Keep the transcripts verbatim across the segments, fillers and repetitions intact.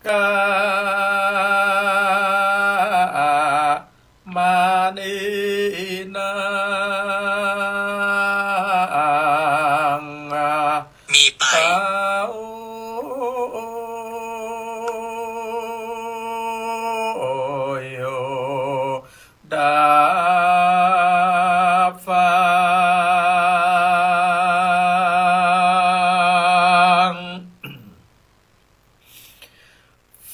กามานีนัง มีไป เตา ดับฟัง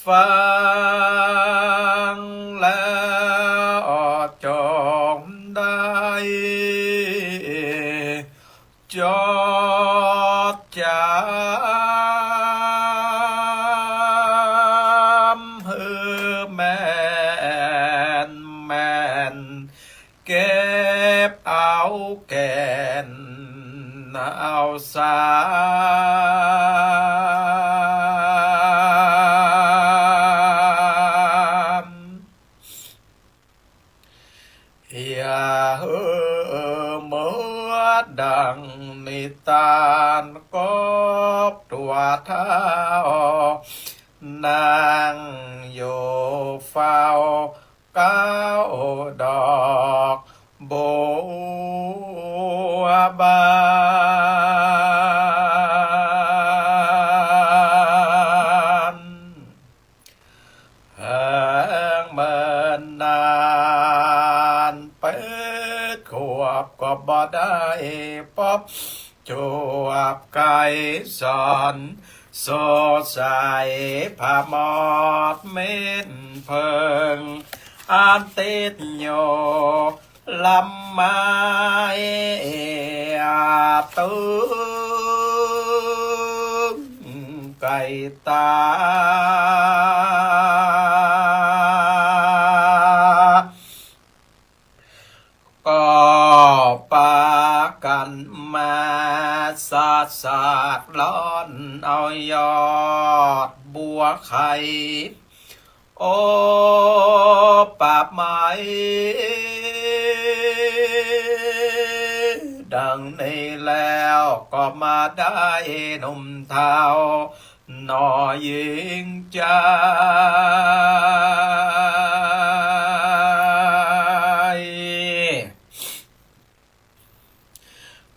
ฟังแล้วจงได้ จดจ๋ำหื้อแม่นแม่น เก็บเอาแก่นเอาสา อย่าหื้อเหมือนดังนิทานกบตั๋วเฒ่า นั่งอยู่เฝ้าเก๊าดอกบัวบาน แหงเมินนานแปดขวบก็บ่ได้ปบจวบไกรสอน สดใสผะหมอดเม็ดเผิง อันติดอยู่ ลำไม้ตึงไกลต๋า ก็ปากั๋นมาสาดสาดร้อนเอายอดบัวไข่ โอ้ ปาบไม้ดังนี้แล้วก็มาได้หนุ่มเฒ่าหน่อหญิงใจ๋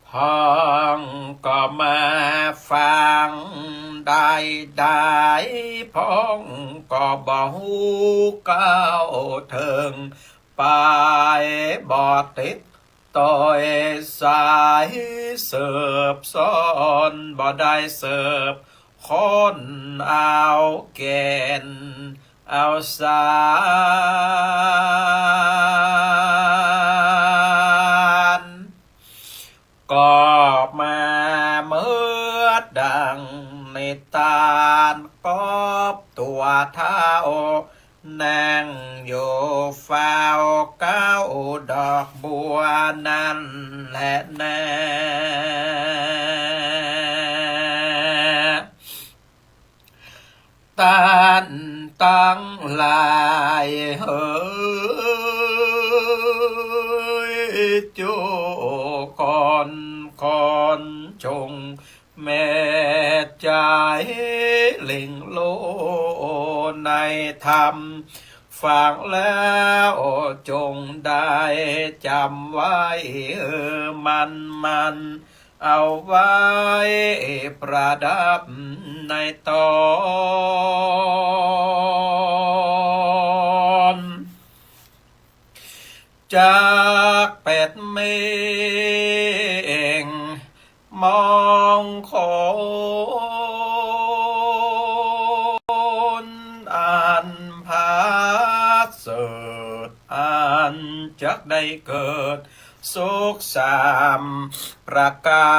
พ่องก็มาฟังได้ได้ พ่องก็บ่ฮู้ก้าวเถิง ไปบ่ติดต๋อยสายสืบสวน บ่ได้สืบ ค้นเอาแก่นเอาสาร ก็มาเหมือนดังนิทานกบตั๋วเฒ่า นั่งอยู่เฝ้าเก๊าดอกบัวนั้นแหละนา ต้านตังหลายเหย จุคนคนจง แม่ใจ๋หลิ่งโลในธรรม ฟังแล้วจงได้จ๋ำไว้มั่นมั่น เอาไว้ประดับในต๋น จักเป๋นเม่ง มงคลอันผาเสริฐ อันจักได้เกิดสุขสามประก๋า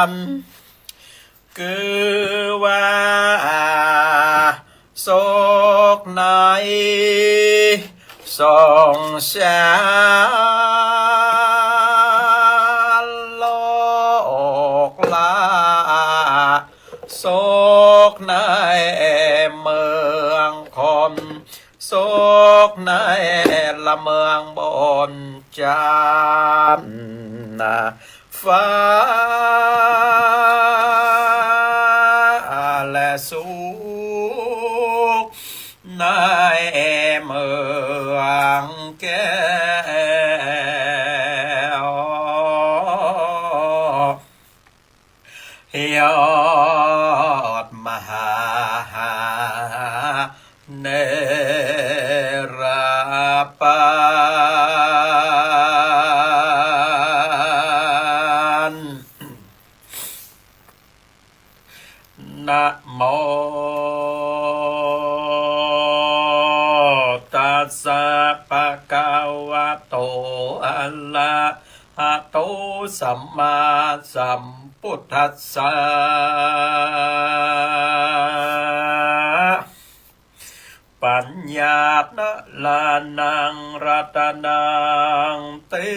น คือว่าสุขในสงสารโลกละ สุขในเมืองคน สุขในละเมืองบนจันทร์ฟ้า นะโมตัสสะ ภะคะวะโต อะระหะโต สัมมาสัมพุทธัสสะ ปัญญานะระณัง รัตนัง ติ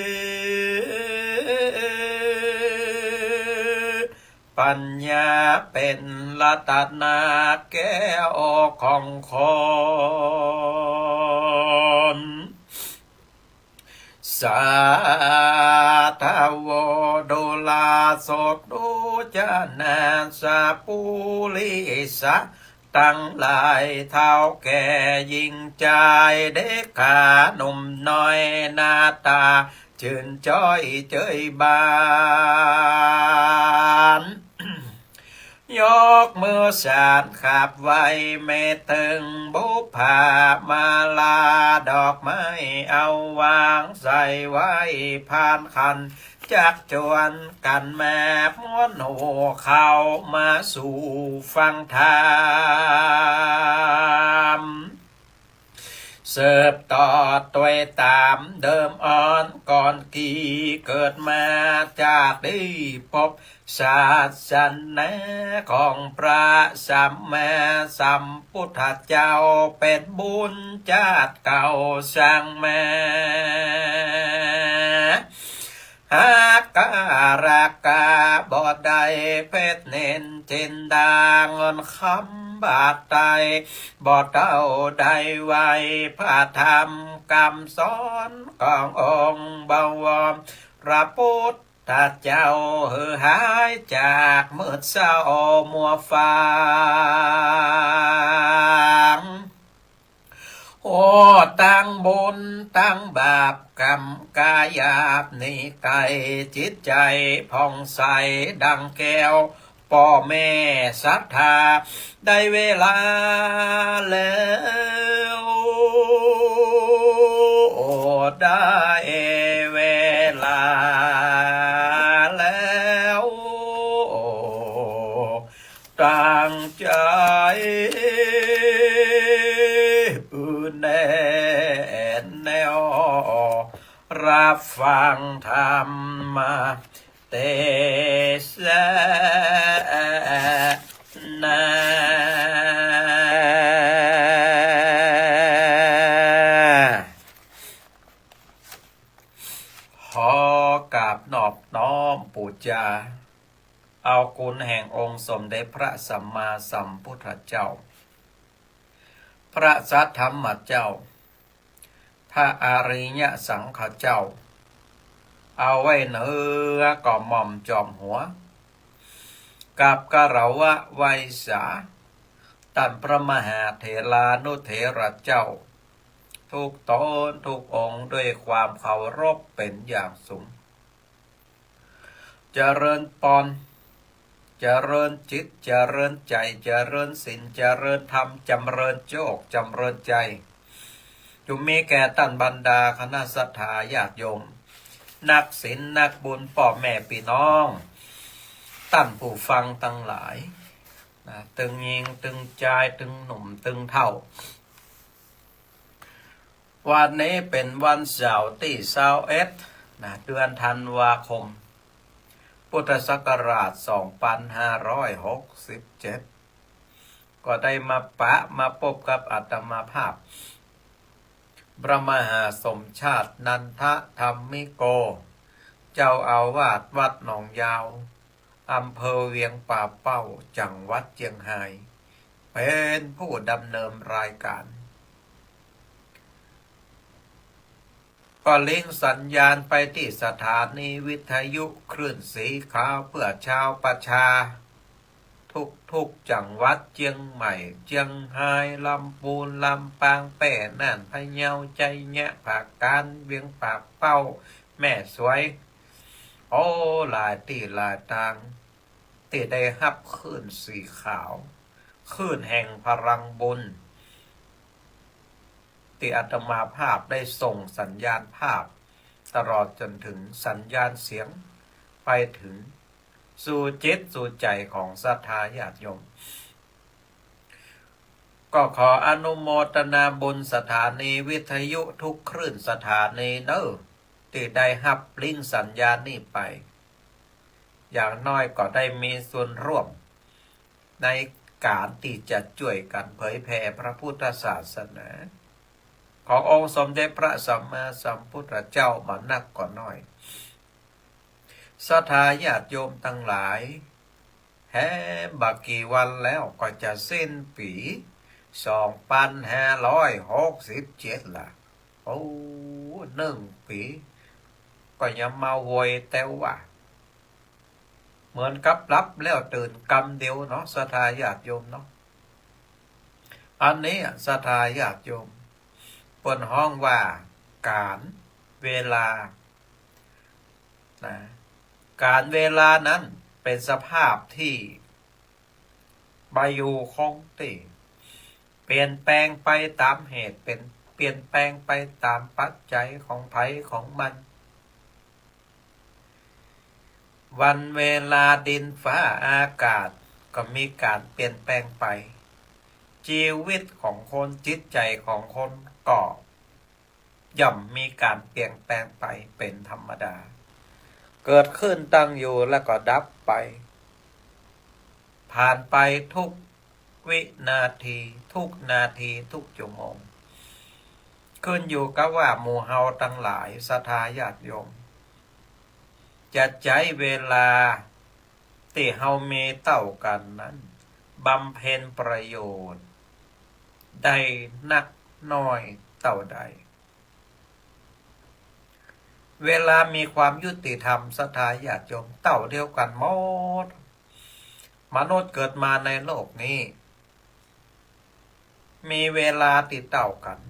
ปัญญาเป๋นรัตนะแก้วของคน สาธโว ดูราโสตุจนาสะ ปุริสะตังหลาย เฒ่าแก่ญิงจาย เด็กขาหนุ่มน้อย หน้าต๋า จื้นจ้อยเจยบาน ยกมือสานขับไหว้ แม่เติงบุปผามาลา ดอกไม้เอาวางใส่ไว้ พานขันจักจวนกั๋นมา ม้วนหัวเข้ามาสู่ฟังธรรม สืบต่อตวยต๋ามเดิมอ่อนก่อน กี้เกิดมาจากได้ปบศาสนาของพระสัมมาสัมพุทธเจ้า เป๋นบุญจาติเก่าสร้างมา หากาละกาบ่ได้เพชรนิลจินดา เงินคำบาทไต บ่เต้าได้ไหว้พระธรรมกำสอนขององค์บวร พระพุทธเจ้า หื้อหายจากมืดเศร้ามัวฟาง โอ้ ตังบุญตังบาปกรรมก๋าหยาบหนีไก๋ จิตใจ๋ผ่องใสดังแก้ว ป้อแม่ศรัทธา ได้เวลาแล้ว โอ้ ได้เวลาแล้ว ตั้งใจ๋แน่ว รับฟังธรรมเตสนา ขอกราบนอบน้อมปู๋จา เอาคุณแห่งองค์สมเด็จพระสัมมาสัมพุทธเจ้า พระสัทธรรมเจ้า พระอริยสังฆเจ้า เอาไว้เหนือกระหม่อมจอมหัว กับคารวะไหว้สา ต้านพระมหาเถรานุเถระเจ้า ทุกต๋นทุกองค์ ด้วยความเคารพเป๋นอย่างสูง เจริญปอน เจริญจิต เจริญใจ๋ เจริญศีล เจริญธรรม จำเริญโจค จำเริญใจ๋ จุ่มมีแก่ต้านบรรดาคณะศรัทธาญาติโยม นักศีลนักบุญ ป้อแม่ปี้น้อง ต้านผู้ฟังตังหลาย นะ ตึงญิงตึงจาย ตึงหนุ่มตึงเฒ่า วันนี้เป๋นวันเสาร์ตี้ซาวเอ็ด นะ เดือนธันวาคม พุทธศักราชสองปันห้าร้อยหกสิบเจ็ด ก็ได้มาปะมาปบกับอาตมาภาพ พระมหาสมชาติ นันทธรรมิโก เจ้าอาวาสวัดหนองยาว อำเภอเวียงป่าเป้า จังหวัดเจียงฮาย เป๋นผู้ดำเนินรายก๋าน ก็ลิงก์สัญญาณไปตี้สถานีวิทยุคลื่นสีขาว เพื่อชาวประชาทุกๆ จังหวัด เจียงใหม่ เจียงฮาย ลำปูน ลำปาง แป้ น่าน พะเยา ชัยยะ ผาก๋าน เวียงป่าเป้า แม่สวย โอ้ หลายตี้หลายตาง ตี้ได้ฮับคลื่นสีขาว คลื่นแห่งพลังบุญ ตี้อาตมาภาพได้ส่งสัญญาณภาพ ตลอดจ๋นเถิงสัญญาณเสียง ไปเถิง สู่จิตสู่ใจ๋ของศรัทธาญาติโยม ก็ขออนุโมทนาบุญสถานีวิทยุทุกคลื่นสถานีเน้อ ตี้ได้ฮับลิงก์สัญญาณนี้ไป อย่างน้อยก็ได้มีส่วนร่วมในก๋านตี้จะจ้วยกั๋นเผยแผ่พระพุทธศาสนาขององค์สมเด็จพระสัมมาสัมพุทธเจ้าบ่นักก็น้อย ศรัทธาญาติโยมตังหลาย แหมบ่กี่วันแล้วก็จะสิ้นปี๋สองปันห้าร้อยหกสิบเจ็ดละ โอ้ นึ่งปี๋ก็ยังมาโวยแต๊ว่า เหมือนกับหลับแล้วตื่นกำเดียวเนาะ ศรัทธาญาติโยมเนาะ อันนี้ศรัทธาญาติโยม เปิ้นฮ้องว่าก๋าลเวลา นะ ก๋าลเวลานั้นเป๋นสภาพตี้บ่อยู่คงตี้ เปลี่ยนแปลงไปต๋ามเหตุ เป๋น เปลี่ยนแปลงไปต๋ามปัจจัยของใผของมัน วันเวลาดินฟ้าอากาศก็มีก๋านเปลี่ยนแปลงไป จีวิตของคน จิตใจ๋ของคนก็ ย่อมมีก๋านเปลี่ยนแปลงไปเป๋นธรรมดา เกิดขึ้นตั้งอยู่แล้วก็ดับไป ผ่านไปทุกวินาที ทุกนาที ทุกชั่วโมง ขึ้นอยู่กับว่าหมู่เฮาตังหลาย ศรัทธาญาติโยม จะใจ๊เวลาตี้เฮามีเต้ากั๋นนั้น บำเพ็ญประโยชน์ได้นักน้อยเต้าใด เวลามีความยุติธรรม ศรัทธาญาติโยม เต้าเดียวกั๋นหมด มนุษย์เกิดมาในโลกนี้ มีเวลาตี้เต้ากั๋น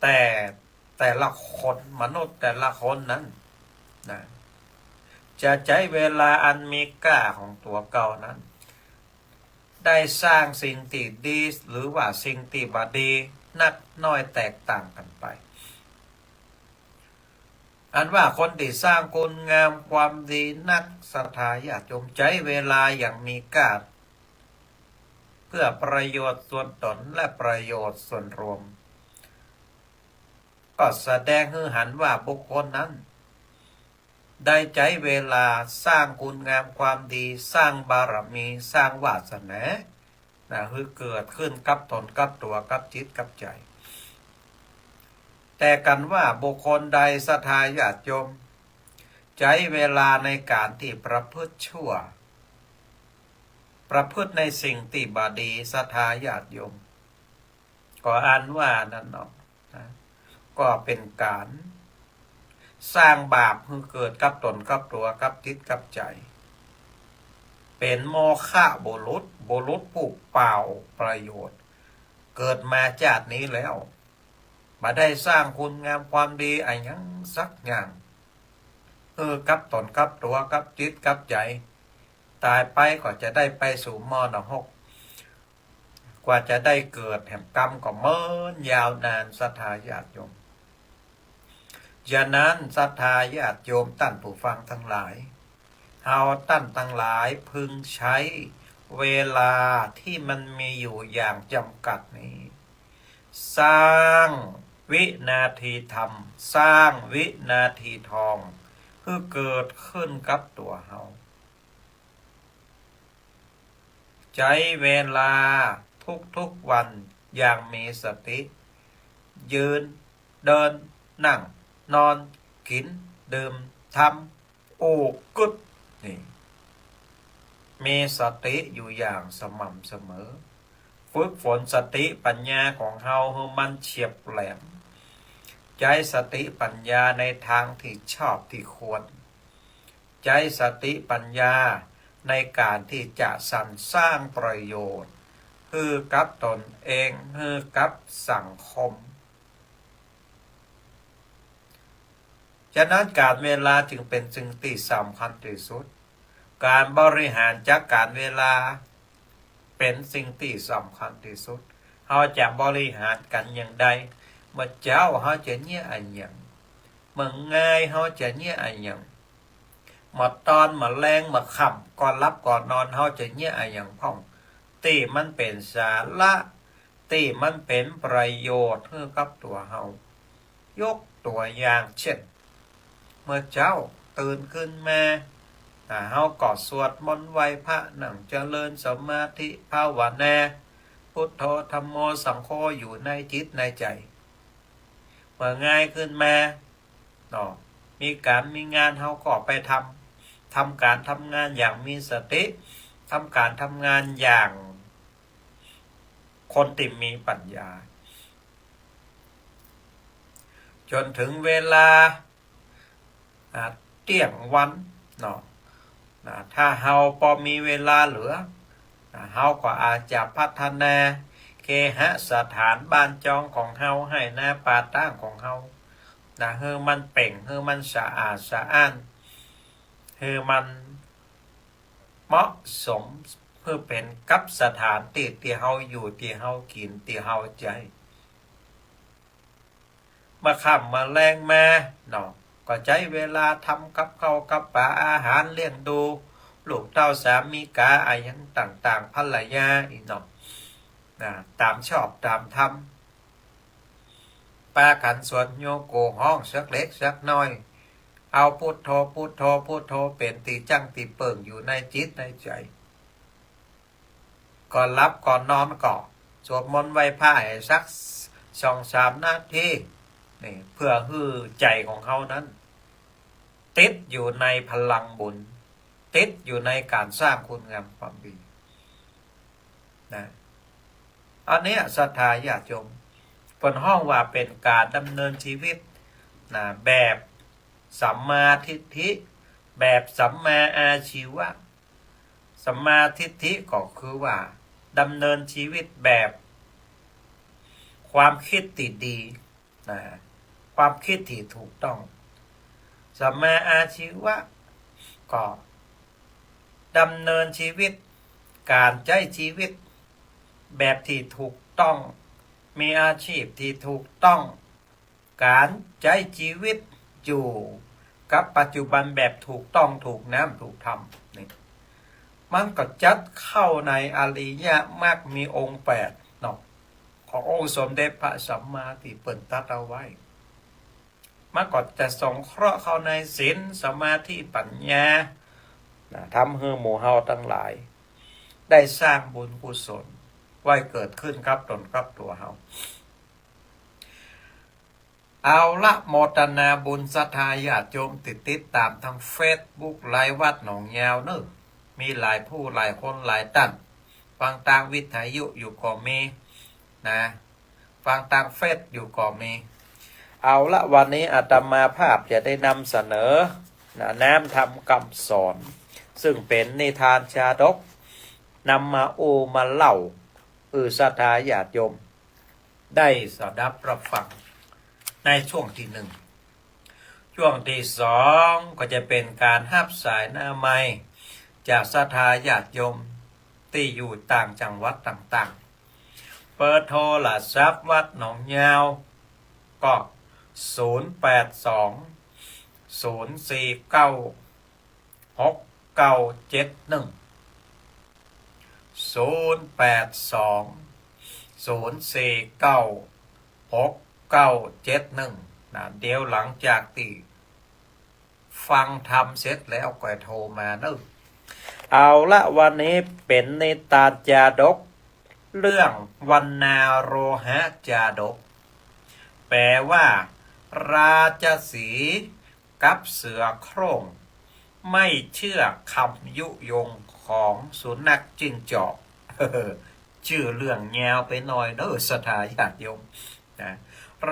แต่แต่ละคน มนุษย์แต่ละคนนั้นนะ จะใจ๊เวลาอันมีก้าของตั๋วเก่านั้น ได้สร้างสิ่งตี้ดีหรือว่าสิ่งตี้บ่ดี นักน้อยแตกต่างกั๋นไป อันว่าคนตี้สร้างคุณงามความดีนัก ศรัทธาญาติโยม ใจ๊เวลาอย่างมีก้า เพื่อประโยชน์ส่วนต๋นและประโยชน์ส่วนรวม ก็แสดงหื้อหันว่าบุคคลนั้น ได้ใจ๊เวลาสร้างคุณงามความดี สร้างบารมี สร้างวาสนา นะ หื้อเกิดขึ้นกับต๋นกับตั๋วกับจิตกับใจ๋ แต่กันว่าบุคคลใด ศรัทธาญาติโยม ใจ๊เวลาในก๋านตี้ประพฤติชั่ว ประพฤติในสิ่งตี้บ่ดี ศรัทธาญาติโยม ก็อันว่านั้นเนาะ นะ ก็เป๋นก๋านสร้างบาปหื้อเกิดกับต๋นกับตั๋วกับจิตกับใจ๋ เป๋นโมฆะบุรุษ บุรุษผู้เปล่าประโยชน์ เกิดมาจาตินี้แล้ว บ่ได้สร้างคุณงามความดีอะหยังสักอย่าง หื้อกับต๋นกับตั๋วกับจิตกับใจ๋ ต๋ายไปก็จะได้ไปสู่หม้อนรก กว่าจะได้เกิดแหมกำก็เมินยาวนาน ศรัทธาญาติโยม ฉะนั้น ศรัทธาญาติโยมต้านผู้ฟังตังหลาย เฮาต้านตังหลายพึงใจ๊เวลาตี้มันมีอยู่อย่างจ๋ำกัดนี้ สร้างวินาทีธรรม สร้างวินาทีทอง หื้อเกิดขึ้นกับตั๋วเฮา ใจ๊เวลาทุกๆ วันอย่างมีสติ ยืน เดิน นั่ง นอน กิ๋น ดื่ม ทำ อู้ กึ๊ด นี่ มีสติอยู่อย่างสม่ำเสมอ ฝึกฝนสติปัญญาของเฮาหื้อมันเฉียบแหลม ใจ๊สติปัญญาในตางตี้ชอบตี้ควร ใจ๊สติปัญญาในก๋านตี้จะสรรสร้างประโยชน์ หื้อกับต๋นเอง หื้อกับสังคม ฉะนั้นก๋านเวลาจึงเป๋นสิ่งตี้สำคัญตี้สุด ก๋านบริหารจัดก๋านเวลาเป๋นสิ่งตี้สำคัญตี้สุด เฮาจะบริหารกั๋นอย่างใด เมื่อเจ๊าเฮาจะเยียะอะหยัง เมื่องายเฮาจะเยียะอะหยัง เมื่อตอน เมื่อแลง เมื่อค่ำ ก่อนหลับก่อนนอน เฮาจะเยียะอะหยังพ่อง ตี้มันเป๋นสาระ ตี้มันเป๋นประโยชน์หื้อกับตั๋วเฮา ยกตั๋วอย่างเช่น เมื่อเจ๊าตื่นขึ้นมา อ่า เฮาก็สวดมนต์ไหว้พระ นั่งเจริญสมาธิภาวนา พุทโธธัมโมสังโฆอยู่ในจิตในใจ๋ เมื่อหงายขึ้นมาเนาะ มีก๋านมีงาน เฮาก็ไปทำ ทำก๋านทำงานอย่างมีสติ ทำก๋านทำงานอย่างคนตี้มีปัญญา จ๋นเถิงเวลา อ่า เตี้ยงวันเนาะ นะ ถ้าเฮาปอมีเวลาเหลือ นะ เฮาก็อาจจะพัฒนาเคหสถานบ้านจองของเฮา ไฮ่นาป่าตางของเฮา นะ หื้อมันเปล่ง หื้อมันสะอาดสะอ้าน หื้อมันเหมาะสม หื้อเป๋นกับสถานตี้ตี้เฮาอยู่ ตี้เฮากิ๋น ตี้เฮาใจ๊ เมื่อค่ำเมื่อแลงมาเนาะ ก็ใจ๊เวลาทำกับข้าวกับป๋า อาหารเลี้ยงดูลูกเต้าสามีกาอะหยังต่างๆ ภรรยาอี้เนาะ นะ ต๋ามชอบต๋ามธรรม ปากั๋นสวดโยโกะฮ้องสักเล็กสักน้อย เอาพุทโธ พุทโธ พุทโธเป๋นตี้จั้งตี้เปิ้งอยู่ในจิตในใจ๋ ก่อนหลับก่อนนอนก็สวดมนต์ไหว้พระหื้อสักสองสามนาที นี่ เปื้อหื้อใจ๋ของเฮานั้น ติดอยู่ในพลังบุญ ติดอยู่ในก๋านสร้างคุณงามความดี นะ อันเนี้ยศรัทธาญาติโยม เปิ้นฮ้องว่าเป๋นก๋านดำเนินชีวิต นะ แบบสัมมาทิฏฐิ แบบสัมมาอาชีวะ สัมมาทิฏฐิก็คือว่าดำเนินชีวิตแบบความคิดตี้ดี นะ ความคิดตี้ถูกต้อง สัมมาอาชีวะ ก็ดำเนินชีวิต ก๋านใจ๊ชีวิตแบบตี้ถูกต้อง มีอาชีพตี้ถูกต้อง ก๋านใจ๊ชีวิตอยู่กับปัจจุบันแบบถูกต้อง ถูกน้ำถูกธรรม นี่ มันก็จัดเข้าในอริยมรรคมีองค์แปดเนาะ ขององค์สมเด็จพระสัมมาตี้เปิ้นตรัสเอาไว้ มันก็จะสงเคราะห์เข้าในศีล สมาธิ ปัญญา นะ ทำหื้อหมู่เฮาตังหลาย ได้สร้างบุญกุศลไว้เกิดขึ้นกับต๋นกับตั๋วเฮา เอาละ โมทนาบุญศรัทธาญาติโยมตี้ติดต๋ามตางเฟซบุ๊กไลฟ์วัดหนองยาวเนาะ มีหลายผู้หลายคนหลายต้าน ฟังตางวิทยุอยู่ก็มี นะ ฟังตางเฟซอยู่ก็มี เอาละ วันนี้อาตมาภาพจะได้นำเสนอ นะ น้ำธรรมคำสอน ซึ่งเป๋นนิทานชาดก นำมาอู้มาเล่า หื้อศรัทธาญาติโยมได้สดับรับฟังในช่วงตี้นึ่ง ช่วงตี้สองก็จะเป๋นก๋านฮับสายหน้าไมค์จากศรัทธาญาติโยมตี้อยู่ต่างจังหวัดต่างๆ เบอร์โทรศัพท์วัดหนองยาวก็ ศูนย์แปดสอง ศูนย์สี่เก้า หกเก้าเจ็ดหนึ่ง ศูนย์แปดสอง ศูนย์สี่เก้า หกเก้าเจ็ดหนึ่ง นะ เดี๋ยวหลังจากตี้ฟังธรรมเสร็จแล้วก็โทรมาเนาะ เอาละ วันนี้เป๋นนิทานชาดก เรื่องวัณณาโลหะชาดก แปลว่า ราชสีห์กับเสือโคร่ง ไม่เชื่อคำยุยงของสุนัขจิ้งจอก จื้อเรื่องยาวไปหน่อยเนาะศรัทธาญาติโยม นะ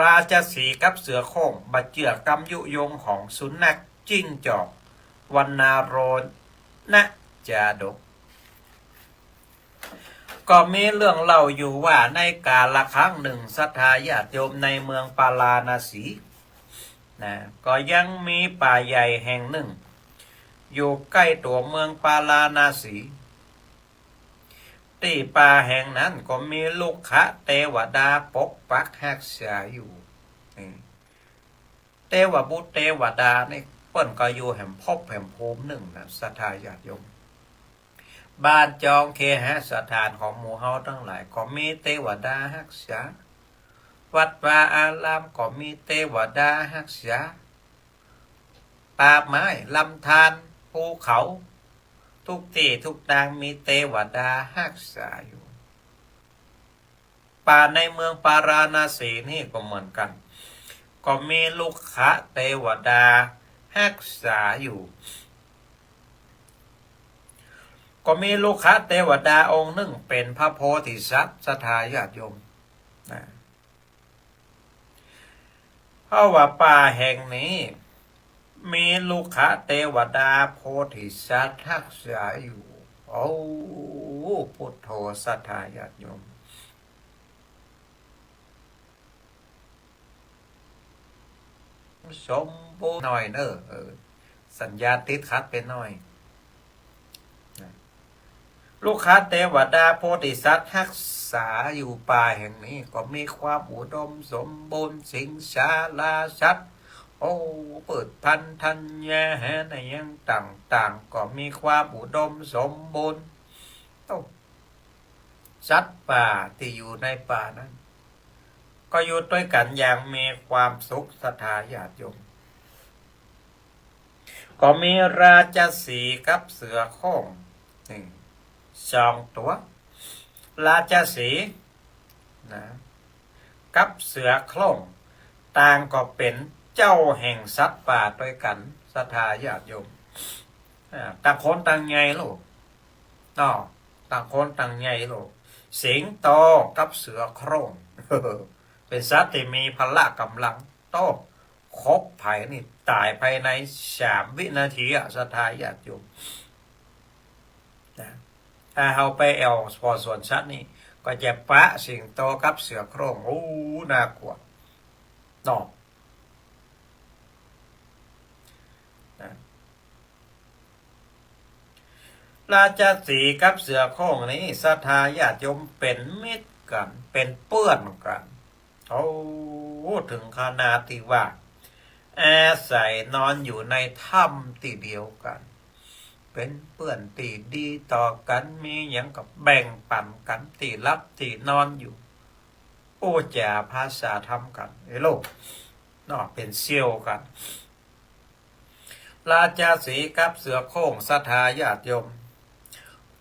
ราชสีห์กับเสือโคร่งบ่เจื้อคำยุยงของสุนัขจิ้งจอก วัณณาโลหะชาดก ก็มีเรื่องเล่าอยู่ว่าในกาละครั้งนึ่งศรัทธาญาติโยมในเมืองปาราณสี นะ ก็ยังมีป่าใหญ่แห่งนึ่ง อยู่ใก้ตั๋วเมืองปาราณสี ตี้ป่าแห่งนั้นก็มีรุกขเตวดาปกปักฮักษาอยู่ นี่ เตวบุตรเตวดานี่ ปิ้นก็อยู่แหมภพแหมภูมินึ่งนะ ศรัทธาญาติโยม บ้านจองเคหสถานของหมู่เฮาตังหลาย ก็มีเตวดาฮักษา วัดวาอารามก็มีเตวดาฮักษา ป่าไม้ ลำธาร ภูเขา กู้ตี้กู้ตางมีเตวดาฮักษาอยู่ ป่าในเมืองปาราณสีนี่ก็เหมือนกั๋น ก็มีรุกขเตวดาฮักษาอยู่ ก็มีรุกขเตวดาองค์นึ่งเป๋นพระโพธิสัตว์ ศรัทธาญาติโยมนะ เพราะว่าป่าแห่งนี้มีรุกขเตวดาโพธิสัตว์ฮักษาอยู่ โอ้ พุทโธ ศรัทธาญาติโยม สมบูรณ์หน่อยเน่อ เออ สัญญาณติดขัดไปหน่อย รุกขเตวดาโพธิสัตว์ฮักษาอยู่ป่าแห่งนี้ ก็มีความอุดมสมบูรณ์ สิงสาราสัตว์ โอ้ พืชพันธุ์ธัญญาหารอะหยังต่างๆ ก็มีความอุดมสมบูรณ์ โอ้ สัตว์ป่าตี้อยู่ในป่านั้น ก็อยู่ตวยกั๋นอย่างมีความสุข ศรัทธาญาติโยม ก็มีราชสีห์กับเสือโคร่ง นี่ สองตั๋ว ราชสีห์นะ กับเสือโคร่ง ต่างก็เป๋นเจ้าแห่งสัตว์ป่าตวยกั๋น ศรัทธาญาติโยม อ่า ต่างคนต่างใหญ่โลด เนาะ ต่างคนต่างใหญ่โลด สิงโตกับเสือโคร่ง เป๋นสัตว์ตี้มีพละก๋ำลัง โต้ คบใผนี่ต๋ายภายในสามวินาทีอะ ศรัทธาญาติโยมนะ ถ้าเฮาไปแอ่วผ่อสวนสัตว์นี่ ก็จะปะสิงโตกับเสือโคร่ง โอ้ น่ากลัวเนาะ นะ ราชสีห์กับเสือโคร่งนี่ ศรัทธาญาติโยม เป๋นมิตรกั๋น เป๋นเปื้อนกั๋น โอ้ เถิงขนาดตี้ว่า อาศัยนอนอยู่ในถ้ำตี้เดียวกั๋น เป๋นเปื้อนตี้ดีต่อกั๋น มีหยังก็แบ่งปั๋นกั๋น ตี้หลับตี้นอนอยู่ อู้จาภาษาธรรมกั๋น เอ้ยโลก เนาะ เป๋นเสี่ยวกั๋น ราชสีห์กับเสือโคร่ง ศรัทธาญาติโยม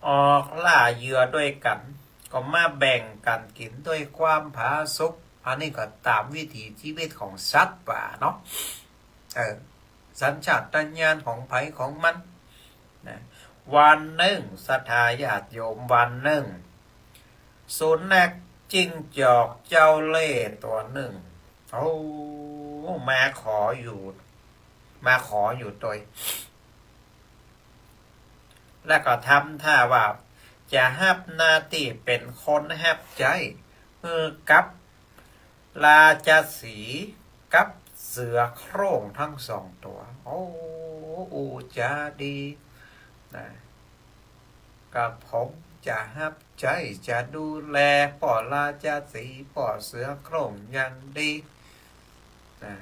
ออกล่าเหยื่อตวยกั๋น ก็มาแบ่งกั๋นกิ๋นตวยความผาสุก อันนี้ก็ต๋ามวิถีชีวิตของสัตว์ป่าเนาะ เออ สัญชาตญาณของใผของมันนะ วันนึ่ง ศรัทธาญาติโยม วันนึ่ง สุนัขจิ้งจอกเจ้าเล่ห์ตั๋วนึ่ง โอ้ มาขออยู่ มาขออยู่ตวย แล้วก็ทำท่าว่าจะฮับหน้าตี้เป๋นคนฮับใจ๊ หื้อกับราชสีห์กับเสือโคร่งตึงสองตั๋ว โอ้ อู้จ๋าดีนะ กระผมจะฮับใจ๊ จะดูแลป้อราชสีห์ ป้อเสือโคร่งอย่างดีนะ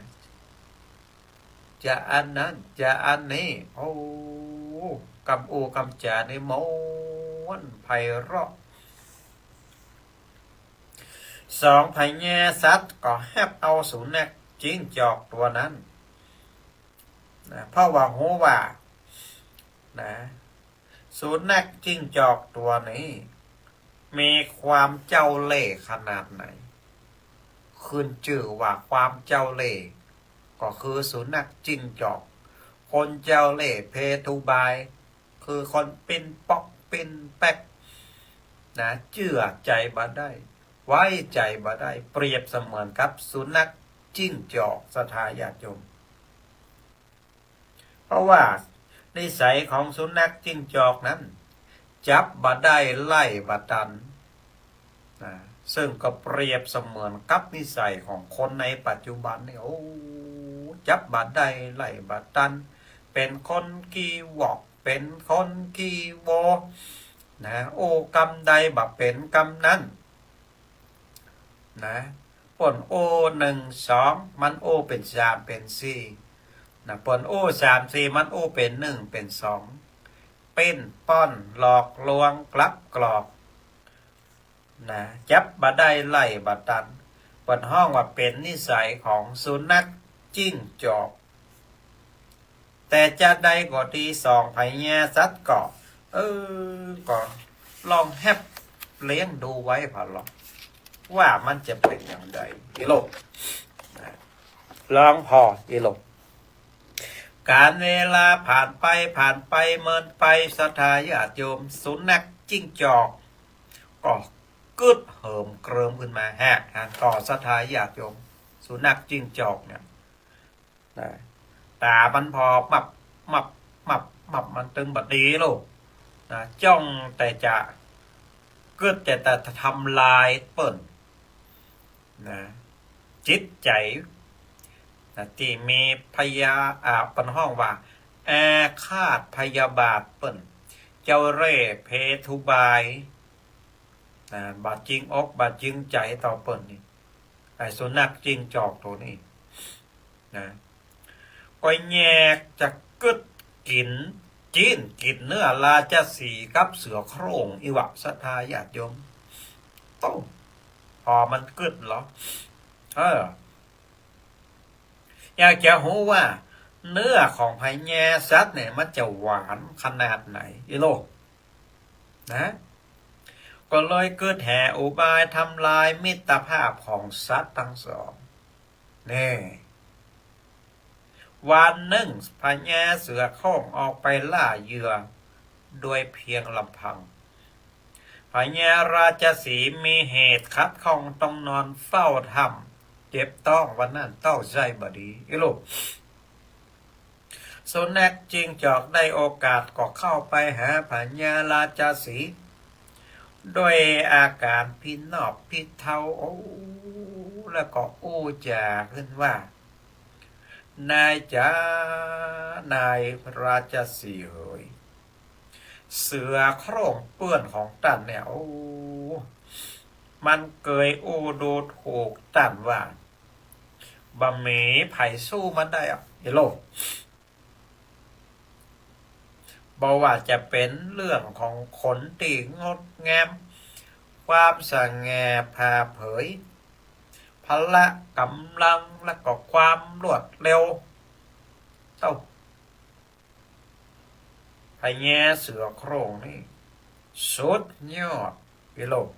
จะอันนั้น จะอันนี้ โอ้ กำอู้กำจ๋านี่ม่วนไพเราะ สองพญาสัตว์ก็ฮับเอาสุนัขจิ้งจอกตั๋วนั้นนะ เพราะว่าฮู้ว่านะ สุนัขจิ้งจอกตั๋วนี้ มีความเจ้าเล่ห์ขนาดไหน ขึ้นจื้อว่าความเจ้าเล่ห์ ก็คือสุนัขจิ้งจอก คนเจ้าเล่ห์เพทุบาย คือคนปิ๊นป๊อกปิ๊นแป๊กนะ เจื้อใจ๋บ่ได้ ไว้ใจ๋บ่ได้ เปรียบเสมือนกับสุนัขจิ้งจอก ศรัทธาญาติโยม เพราะว่านิสัยของสุนัขจิ้งจอกนั้น จับบ่ได้ไล่บ่ตันนะ ซึ่งก็เปรียบเสมือนกับนิสัยของคนในปัจจุบันนี่ โอ้ จับบ่ได้ไล่บ่ตัน เป๋นคนขี้วอก เป๋นคนขี้โวนะ อู้กำใดบ่เป๋นกำนั้น นะ เปิ้นอู้หนึ่งสอง มันอู้เป๋นสามเป๋นสี่ นะ เปิ้นอู้สามสี่ มันอู้เป๋นหนึ่งเป๋นสอง ปิ้นป้อนหลอกลวงกลับกรอก นะ จับบ่ได้ไล่บ่ตัน เปิ้นฮ้องว่าเป๋นนิสัยของสุนัขจิ้งจอก แต่จาใดก็ดี สองพญาสัตว์ก็ เออ ก็ลองแฮปเลี้ยงดูไว้ผ่อลอ ว่ามันจะเป๋นอย่างใด อีโลก นะ ลองผ่อ อีโลก ก๋าลเวลาผ่านไปผ่านไปเมินไป ศรัทธาญาติโยม สุนัขจิ้งจอก ก็กึ๊ดเหิมเกริมขึ้นมา แหกหันก่อ ศรัทธาญาติโยม สุนัขจิ้งจอกเนี่ย นะ ต๋ามันผ่อมับ มับ มับ มับ มันตึงบ่ดีโลก นะ จ้องแต่จะ กึ๊ดแต่จะทำลายเปิ้น นะ จิตใจ๋ นะ ตี้มีพยา อ่า เปิ้นฮ้องว่าอาฆาตพยาบาทเปิ้น เจ้าเล่ห์เพทุบาย นะ บ่จริงอกบ่จริงใจ๋ต่อเปิ้นนี่ ไอ้สุนัขจิ้งจอกตั๋วนี้ นะ ก็แยกจะกึ๊ดกิ๋น จี๊นกิ๋นเนื้อราชสีห์กับเสือโคร่งอี้หว่า ศรัทธาญาติโยม โต้ ผ่อมันกึ๊ดเหรอ เออ อยากจะฮู้ว่าเนื้อของพญาสัตว์เนี่ยมันจะหวานขนาดไหน อีโลก นะ ก็เลยกึ๊ดหาอุบายทำลายมิตรภาพของสัตว์ตังสอง แน่ วันนึ่งพญาเสือโคร่งออกไปล่าเหยื่อโดยเพียงลำพัง พญาราชสีห์มีเหตุขัดข้องต้องนอนเฝ้าถ้ำ เจ็บต๊อง วันนั้นต๊องไส้บ่ดี อีโลก สุนัขจิ้งจอกได้โอกาสก็เข้าไปหาพญาราชสีห์ ด้วยอาก๋านพินอบพิเทา โอ้ แล้วก็อู้จ๋าขึ้นว่า นายจ๋า นายราชสีห์เหย เสือโคร่งเปื้อนของต้านเนี่ย โอ้ มันเกยอู้ดูถูกต้านว่า บ่มีใผสู้มันได้อะ อีโลก บ่ว่าจะเป๋นเรื่องของขนตี้งดงาม ความสง่าผ่าเผย พละก๋ำลัง และก็ความรวดเร็ว เต้า พญาเสือโคร่งนี่สุดยอด อีโลก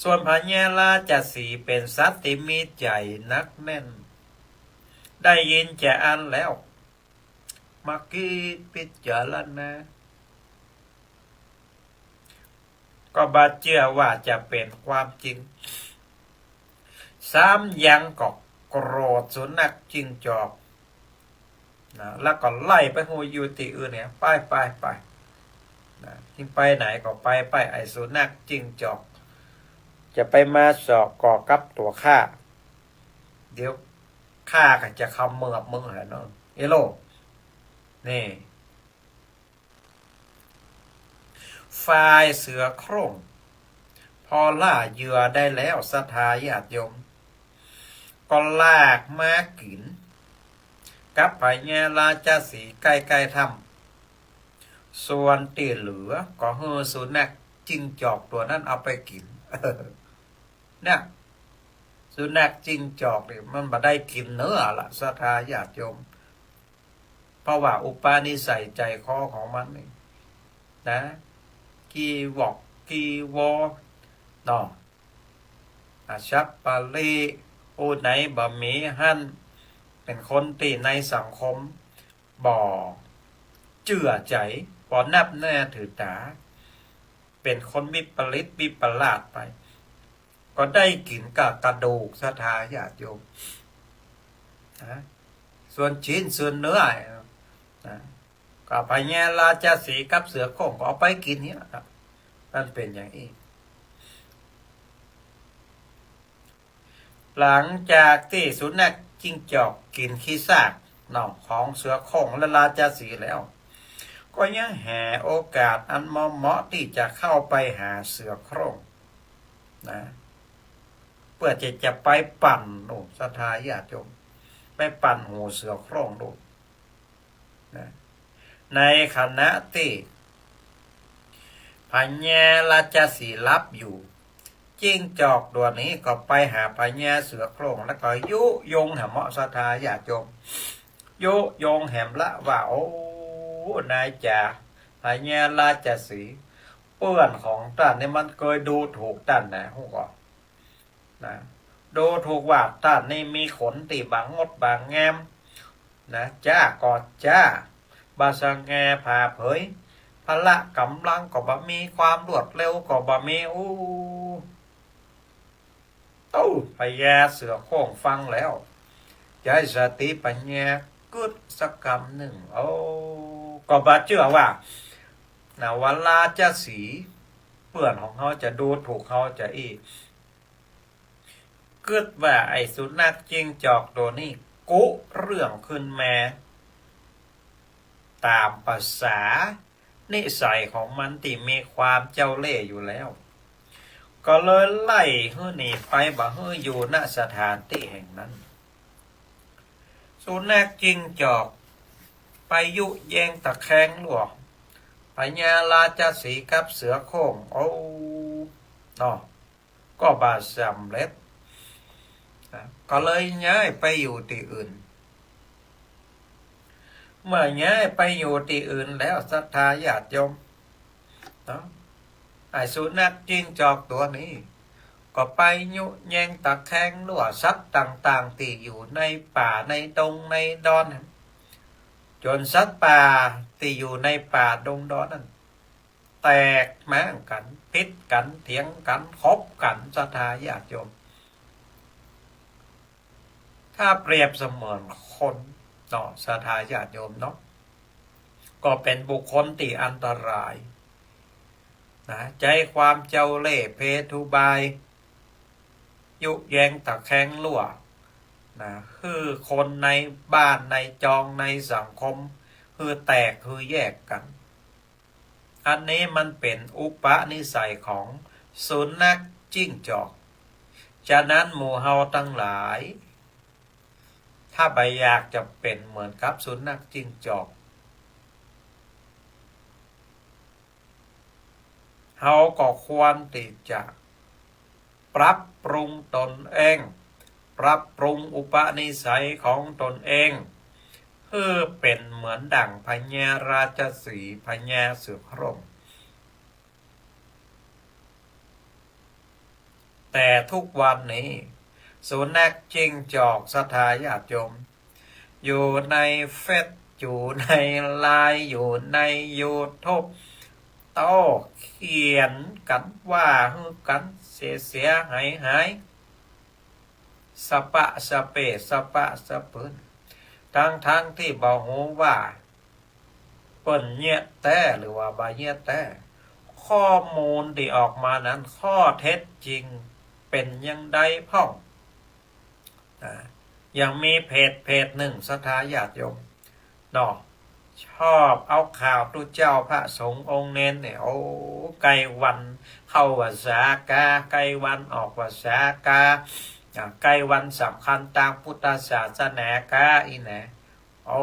ส่วนพญาราชสีห์เป๋นสัตว์ตี้มีใจ๋หนักแน่น ได้ยินจาอั้นแล้ว มาคิดพิจารณา ก็บ่เจื้อว่าจะเป๋นความจริง ซ้ำยังก็โกรธสุนัขจิ้งจอก นะ แล้วก็ไล่ไปฮู้อยู่ตี้อื่นเนี่ย ไป ไป ไป นะ จะไปไหนก็ไป ไป ไอ้สุนัขจิ้งจอก จะไปมาสอกก่อกับตั๋วข้า เดี๋ยวข้าก็จะเขมือบมึงแหละเนาะ อีโลก นี่ ฝ่ายเสือโคร่ง พอล่าเหยื่อได้แล้ว ศรัทธาญาติโยม ก็ลากมากิ๋นกับพญาราชสีห์ใก้ๆ ถ้ำ ส่วนตี้เหลือก็หื้อสุนัขจิ้งจอกตั๋วนั้นเอาไปกิ๋น เนี่ย สุนัขจิ้งจอกนี่มันบ่ได้กิ๋นเนื้อละ ศรัทธาญาติโยม เพราะว่าอุปนิสัยใจ๋คอของมันนี่นะ ขี้วอกขี้วอเนาะ อาชับปะริ อู้ไหนบ่มีหั้น เป๋นคนตี้ในสังคมบ่เจื้อใจ๋ บ่นับเนื้อถือต๋า เป๋นคนวิปริตวิปลาสไป ก็ได้กิ๋นกับกระดูก ศรัทธาญาติโยม นะ ส่วนชิ้นส่วนเนื้อ นะ ก็พญาราชสีห์กับเสือโคร่งก็เอาไปกิ๋นเนี่ย มันเป๋นอย่างอี้ หลังจากตี้สุนัขจิ้งจอกกิ๋นขี้ซากเนาะของเสือโคร่งและราชสีห์แล้ว ก็ยังหาโอกาสอันเหมาะๆ ตี้จะเข้าไปหาเสือโคร่ง นะ เปื้อจะ จะไปปั่น โอ้ ศรัทธาญาติโยม ไปปั่นหูเสือโคร่งดูนะ ในขณะตี้พญาราชสีห์หลับอยู่ จิ้งจอกตั๋วนี้ก็ไปหาพญาเสือโคร่ง แล้วก็ยุยงแหมเนาะ ศรัทธาญาติโยม ยุยงแหมละว่า โอ้ นายจ๋า พญาราชสีห์ เปื้อนของต้านนี่มันเกยดูถูกต้านนะ ฮู้ก่อ นะ ดูถูกว่าต้านนี่มีขนตี้บ่งดบ่งามนะ จ๊าก็จ๊า บ่สง่าผ่าเผย พละก๋ำลังก็บ่มี ความรวดเร็วก็บ่มี อู้ ตู้ พญาเสือโคร่งฟังแล้ว ใจ๊สติปัญญากึ๊ดสักกำนึ่ง โอ้ ก็บ่เจื้อว่า นะ ว่าราชสีห์ เปื้อนของเฮาจะดูถูกเฮาจะอี้ กึ๊ดว่าไอ้สุนัขจิ้งจอกตั๋วนี้กุเรื่องขึ้นมา ต๋ามประสานิสัยของมันตี้มีความเจ้าเล่ห์อยู่แล้ว ก็เลยไล่หื้อหนีไป บ่หื้ออยู่ ณ สถานตี้แห่งนั้น สุนัขจิ้งจอกไปยุแยงตะแคงลั่วพญาราชสีห์กับเสือโคร่ง โอ้ เนาะ ก็บ่สำเร็จ นะ ก็เลยย้ายไปอยู่ตี้อื่น เมื่อย้ายไปอยู่ตี้อื่นแล้ว ศรัทธาญาติโยม เนาะ ไอ้สุนัขจิ้งจอกตั๋วนี้ ก็ไปยุแยงตะแคงลั่วสัตว์ต่างๆ ตี้อยู่ในป่าในดงในดอน จ๋นสัตว์ป่าตี้อยู่ในป่าดงดอนนั้น แตกม้างกั๋น ผิดกั๋น เถียงกั๋น ขบกั๋น ศรัทธาญาติโยม ถ้าเปรียบเสมือนคนเนาะ ศรัทธาญาติโยมเนาะ ก็เป๋นบุคคลตี้อันตราย นะ ใจ๊ความเจ้าเล่ห์เพทุบาย ยุแยงตะแคงลั่ว นะ หื้อคนในบ้านในจองในสังคม หื้อแตกหื้อแยกกั๋น อันนี้มันเป๋นอุปนิสัยของสุนัขจิ้งจอก ฉะนั้นหมู่เฮาตังหลาย ถ้าบ่อยากจะเป๋นเหมือนกับสุนัขจิ้งจอก เฮาก็ควรตี้จะปรับปรุงตนเอง ปรับปรุงอุปนิสัยของตนเอง หื้อเป๋นเหมือนดั่งพญาราชสีห์ พญาเสือโคร่ง แต่ทุกวันนี้ สุนัขจิ้งจอก ศรัทธาญาติโยม อยู่ในเฟซ อยู่ในไลน์ อยู่ในยูทูบ โต้เขียนกั๋น ว่าหื้อกั๋น เสียเสียหายหาย สะปะสะเปะ สะปะสะปืน ตังๆ ตี้บ่ฮู้ว่า เปิ้นเยียะแต๊หรือว่าบ่เยียะแต๊ ข้อมูลตี้ออกมานั้น ข้อเท็จจริงเป๋นอย่างใดพ่อง อ่า ยังมีเพจ เพจนึ่ง ศรัทธาญาติโยม เนาะ ชอบเอาข่าวตุ๊เจ้าพระสงฆ์องค์เณรเนี่ย โอ้ ใก้วันเข้าพรรษากา ใก้วันออกพรรษากา อ่า ใก้วันสำคัญตางพุทธศาสนากา อี้แหนะ เอา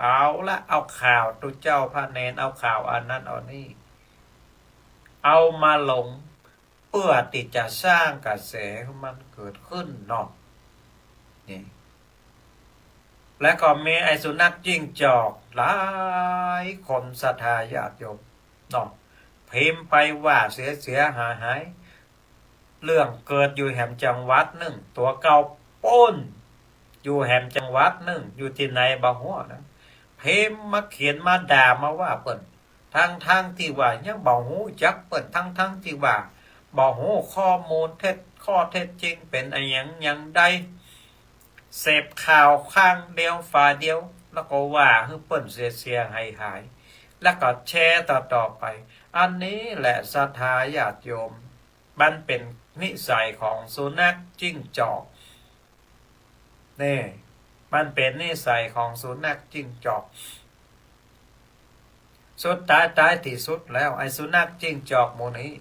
เอาละ เอาข่าวตุ๊เจ้าพระเณร เอาข่าวอันนั้นอันนี้ เอามาลง เปื้อตี้จะสร้างกระแสหื้อมันเกิดขึ้นเนาะ นี่ และก็มีไอ้สุนัขจิ้งจอกหลายคน ศรัทธาญาติโยมเนาะ พิมพ์ไปว่าเสียเสียหายหาย เรื่องเกิดอยู่แหมจังหวัดนึ่ง ตั๋วเก่าปู๊น อยู่แหมจังหวัดนึ่ง อยู่ตี้ไหนบ่ฮู้นะ พิมพ์มาเขียนมาด่ามาว่าเปิ้น ตังๆ ตี้ว่ายังบ่ฮู้จักเปิ้น ตังๆ ตี้ว่าบ่ฮู้ข้อมูลเท็จ ข้อเท็จจริงเป๋นอะหยังอย่างใด เสพข่าวข้างเดียวฝ่ายเดียว แล้วก็ว่าหื้อเปิ้นเสียเสียหายหาย แล้วก็แชร์ต่อๆ ไป อันนี้แหละศรัทธาญาติโยม มันเป๋นนิสัยของสุนัขจิ้งจอก นี่ มันเป๋นนิสัยของสุนัขจิ้งจอก สุดท้าย ท้ายตี้สุดแล้ว ไอ้สุนัขจิ้งจอกหมู่นี้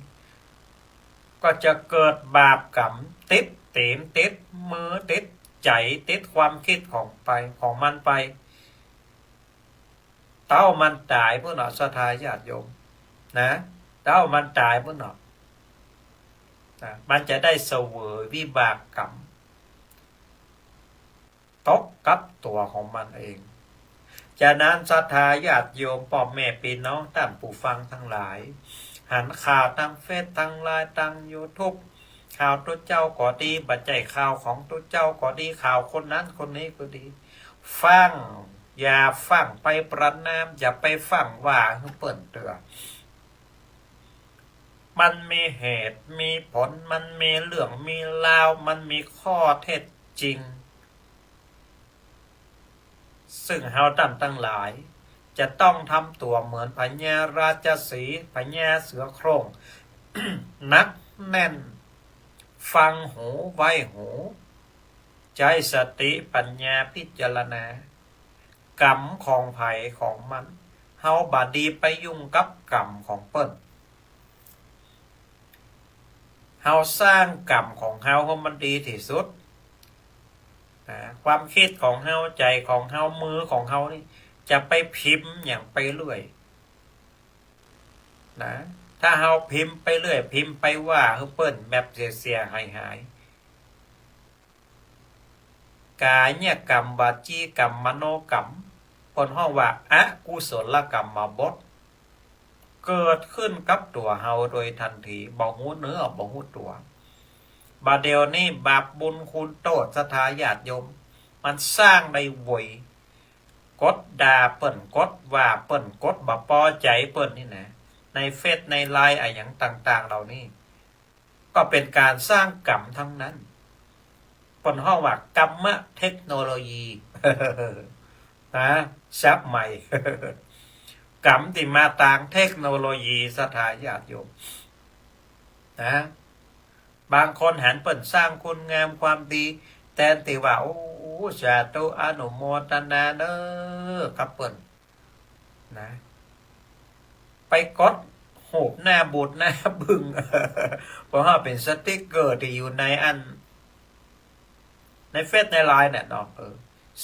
ก็จะเกิดบาปก๋รรม ติดตี๋น ติดมือ ติด ใจ๋ติดความกึ๊ดของไป ของมันไป เต้ามันต๋ายปู้นเนาะ ศรัทธาญาติโยม นะ เต้ามันต๋ายปู้นเนาะ นะ มันจะได้เสวยวิบากกรรม ตกกับตั๋วของมันเอง ฉะนั้นศรัทธาญาติโยม ป้อแม่ปี้น้อง ต้านผู้ฟังตังหลาย หันข่าวตางเฟซ ตางไลน์ ตางยูทูบ ข่าวตุ๊เจ้าก็ดี บ่ใจ้ข่าวของตุ๊เจ้าก็ดี ข่าวคนนั้นคนนี้ก็ดี ฟัง อย่าฟังไปประณาม อย่าไปฟังว่าหื้อเปิ้นเตื้อ มันมีเหตุมีผล มันมีเรื่องมีราว มันมีข้อเท็จจริง ซึ่งเฮาต้านตังหลาย จะต้องทำตั๋วเหมือนพญาราชสีห์ พญาเสือโคร่ง หนักแน่น ฟังหูไว้หู ใจ๊สติปัญญาพิจารณา กรรมของใผของมัน เฮาบ่ดีไปยุ่งกับกรรมของเปิ้น เฮาสร้างกรรมของเฮาหื้อมันดีตี้สุด นะ ความกึ๊ดของเฮา ใจ๋ของเฮา มือของเฮานี่ จะไปพิมพ์หยังไปเรื่อย นะ ถ้าเฮาพิมพ์ไปเรื่อย พิมพ์ไปว่าหื้อเปิ้นแบบเสียๆ หายๆ กายกรรม วจีกรรม มโนกรรม เปิ้นฮ้องว่าอกุศลกรรมบท เกิดขึ้นกับตั๋วเฮาโดยทันที บ่ฮู้เนื้อ บ่ฮู้ตั๋ว บ่าเดี่ยวนี้บาปบุญคุณโต้ษ ศรัทธาญาติโยม มันสร้างได้ไว กดด่าเปิ้น กดว่าเปิ้น กดบ่ปอใจ๋เปิ้นนี่นะ ในเฟซ ในไลน์ อะหยังต่างๆ เหล่านี้ ก็เป๋นก๋านสร้างกรรมตังนั้น เปิ้นฮ้องว่ากรรมะเทคโนโลยี นะ ศัพท์ใหม่ กรรมตี้มาตางเทคโนโลยี ศรัทธาญาติโยม นะ บางคนหันเปิ้นสร้างคุณงามความดี แตนตี้ว่า โอ้ สาธุ อนุโมทนาเน้อ กับเปิ้น นะ ไปกดฮูปหน้าบูดหน้าบึ้ง เพราะว่าเป๋นสติ๊กเกอร์ตี้อยู่ในอัน ในเฟซ ในไลน์เนี่ยเนาะ เออ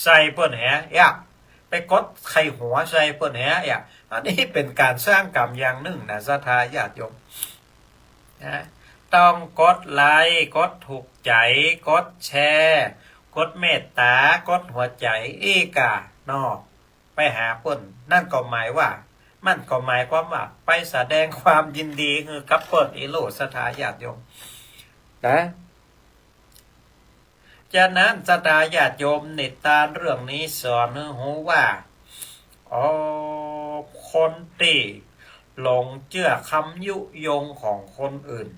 ใส่เปิ้นแหยะ ไปกดไข่หัวใส่เปิ้นแหยะ อันนี้เป๋นก๋านสร้างกรรมอย่างนึ่งนะ ศรัทธาญาติโยม นะ ต้องกดไลก์ กดถูกใจ๋ กดแชร์ กดเมตต๋า กดหัวใจ๋ อี้ก่า เนาะ ไปหาเปิ้น นั่นก็หมายว่า มันก็หมายความว่าไปแสดงความยินดีหื้อกับเปิ้นอี้โลด ศรัทธาญาติโยม นะ ฉะนั้นศรัทธาญาติโยม นิทานเรื่องนี้สอนหื้อฮู้ว่า อ๋อ คนตี้หลงเจื้อคำยุยงของคนอื่น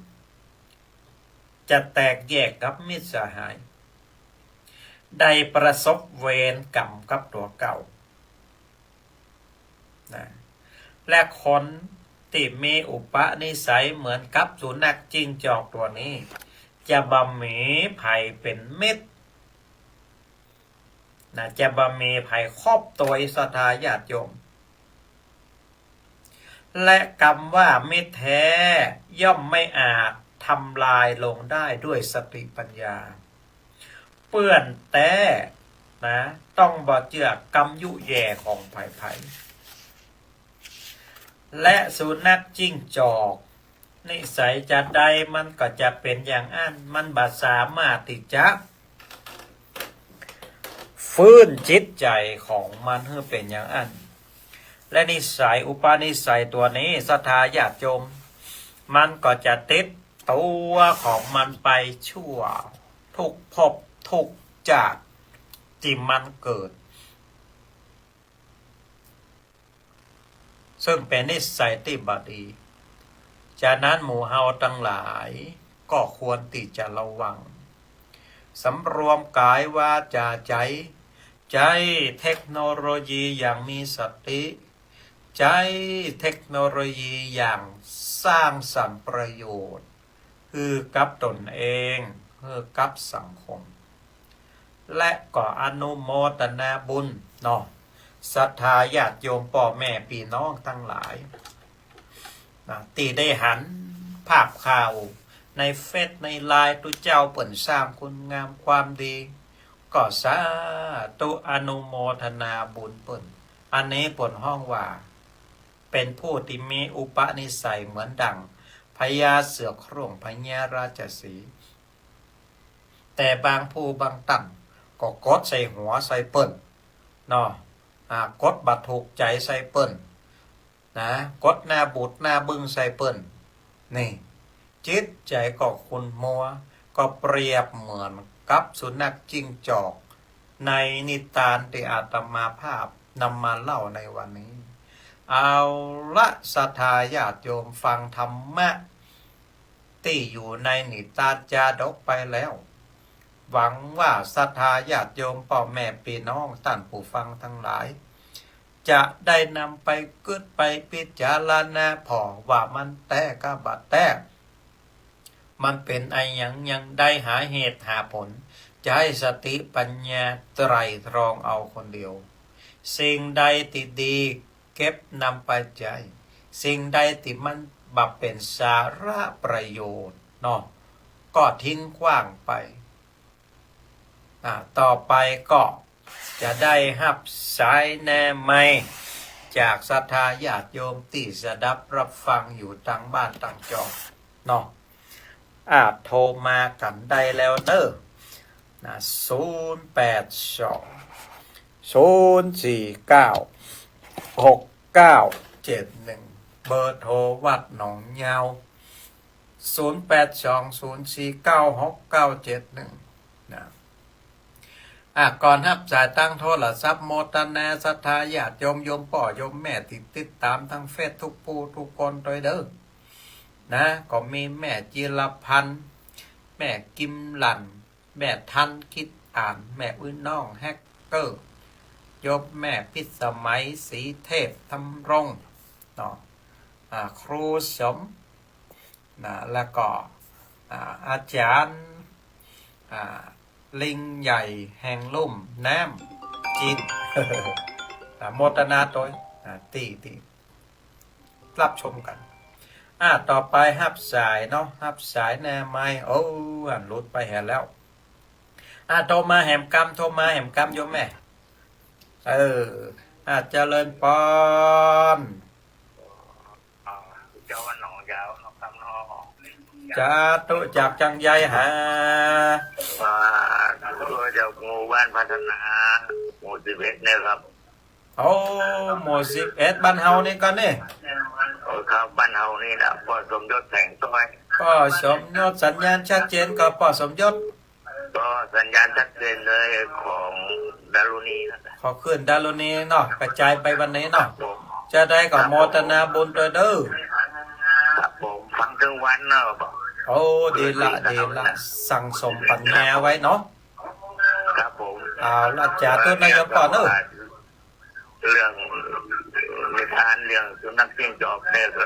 จะแตกแยกกับมิตรสหาย ได้ประสบเวรกรรมกับตั๋วเก่า นะ และคนตี้มีอุปนิสัยเหมือนกับสุนัขจิ้งจอกตั๋วนี้ จะบ่มีใผเป๋นมิตร นะ จะบ่มีใผคบตวย ศรัทธาญาติโยม และกำว่ามิตรแท้ย่อมไม่อาจทำลายลงได้ด้วยสติปัญญา เปื้อนแต๊ นะ ต้องบ่เจื้อกำยุแย่ของใผๆ และสุนัขจิ้งจอก นิสัยจาใดมันก็จะเป๋นอย่างอั้น มันบ่สามารถตี้จะฟื้นจิตใจ๋ของมันหื้อเป๋นอย่างอั้น และนิสัยอุปนิสัยตั๋วนี้ ศรัทธาญาติโยม มันก็จะติดตั๋วของมันไปชั่วทุกภพทุกจาติตี้มันเกิด ซึ่งเป๋นนิสัยตี้บ่ดี ฉะนั้นหมู่เฮาตังหลายก็ควรตี้จะระวัง สำรวมกายวาจาใจ๋ ใจ๊เทคโนโลยีอย่างมีสติ ใจ๊เทคโนโลยีอย่างสร้างสรรค์ประโยชน์ หื้อกับตนเอง หื้อกับสังคม และก็อนุโมทนาบุญเนาะ ศรัทธาญาติโยม ป้อแม่ปี้น้องตังหลาย นะ ตี้ได้หันภาพข่าวในเฟซ ในไลน์ ตุ๊เจ้าเปิ้นสร้างคุณงามความดี ก็สาธุอนุโมทนาบุญเปิ้น อันนี้เปิ้นฮ้องว่า เป๋นผู้ตี้มีอุปนิสัยเหมือนดั่งพญาเสือโคร่งพญาราชสีห์ แต่บางผู้บางต้านก็กดใส่หัวใส่เปิ้นเนาะ อ่า กดบ่ถูกใจ๋ใส่เปิ้น นะ กดหน้าบูดหน้าบึ้งใส่เปิ้น นี่ จิตใจ๋ก็ขุ่นมัว ก็เปรียบเหมือนกับสุนัขจิ้งจอก ในนิทานตี้อาตมาภาพนำมาเล่าในวันนี้ เอาละ ศรัทธาญาติโยมฟังธรรมะ ตี้อยู่ในนิทานจาดกไปแล้ว หวังว่าศรัทธาญาติโยมป้อแม่ปี้น้องต้านผู้ฟังตังหลาย จะได้นำไปกึ๊ดไปพิจารณาผ่อว่ามันแต๊กะบ่แต๊ มันเป๋นอะหยัง หยังใด หาเหตุหาผล จะหื้อสติปัญญาไตร่ตรองเอาคนเดียว สิ่งใดตี้ดีเก็บนำไปใจ๊ สิ่งใดตี้มันบ่เป๋นสาระประโยชน์เนาะ ก็ทิ้งขว้างไป อ่า ต่อไปก็จะได้ฮับสายแนะไมค์จากศรัทธาญาติโยมตี้สดับรับฟังอยู่ตังบ้านตังจองเนาะ อ่า โทรมากั๋นได้แล้วเน้อ นะ ศูนย์แปดสอง ศูนย์สี่เก้า หกเก้าเจ็ดหนึ่ง เบอร์โทรวัดหนองยาว ศูนย์แปดสอง ศูนย์สี่เก้า หกเก้าเจ็ดหนึ่ง นะ อ่ะ ก่อนฮับสายตางโทรศัพท์ โมทนาศรัทธาญาติโยม โยมป้อโยมแม่ตี้ติดต๋ามตางเฟซทุกผู้ทุกคนตวยเน้อ นะ ก็มีแม่จิรพันธ์ แม่กิมลัน แม่ทันคิดอ่าน แม่อื้อน้องแฮกเกอร์ โยมแม่พิสมัย ศรีเทพธำรง เนาะ อ่า ครูสม นะ แล้วก็ อ่า อาจ๋ารย์ อ่า ลิงใหญ่แห่งลุ่มน้ำจีน อ่า โมทนาตวย อ่า ตี้ ตี้ รับชมกั๋น อ่า ต่อไปฮับสายเนาะ ฮับสายแนะไมค์ โอ้ อันหลุดไปแหมแล้ว อ่า โทรมาแหมกำ โทรมาแหมกำ โยมแม่ เออ อ่า เจริญปอน อ๋อ เจ้าวันหนองยาวเนาะครับเนาะ สาธุ จากจังใยหา ว่า เจ้าหมู่บ้านพัฒนา หมู่สิบเอ็ดเนี่ยครับ โอ้ หมู่สิบเอ็ด บ้านเฮานี่ก่อนี่ โอ้ ครับ บ้านเฮานี่นะ ป้อสมยศแสงต้อย ป้อสมยศ สัญญาณชัดเจนก่อป้อสมยศ ก็สัญญาณชัดเจนเลยของดารุณีนะ ขอคลื่นดารุณีเนาะ กระจายไปวันนี้เนาะ ครับผม จะได้ก็โมทนาบุญตวยเน้อ ครับผม ฟังตึงวันเนาะ โอ้ ดีละ ดีละ สั่งสมปัญญาไว้เนาะ ครับผม เอาละ สาธุนะโยมป้อเน้อ เรื่องนิทานเรื่องสุนัขจิ้งจอกเนี่ยก็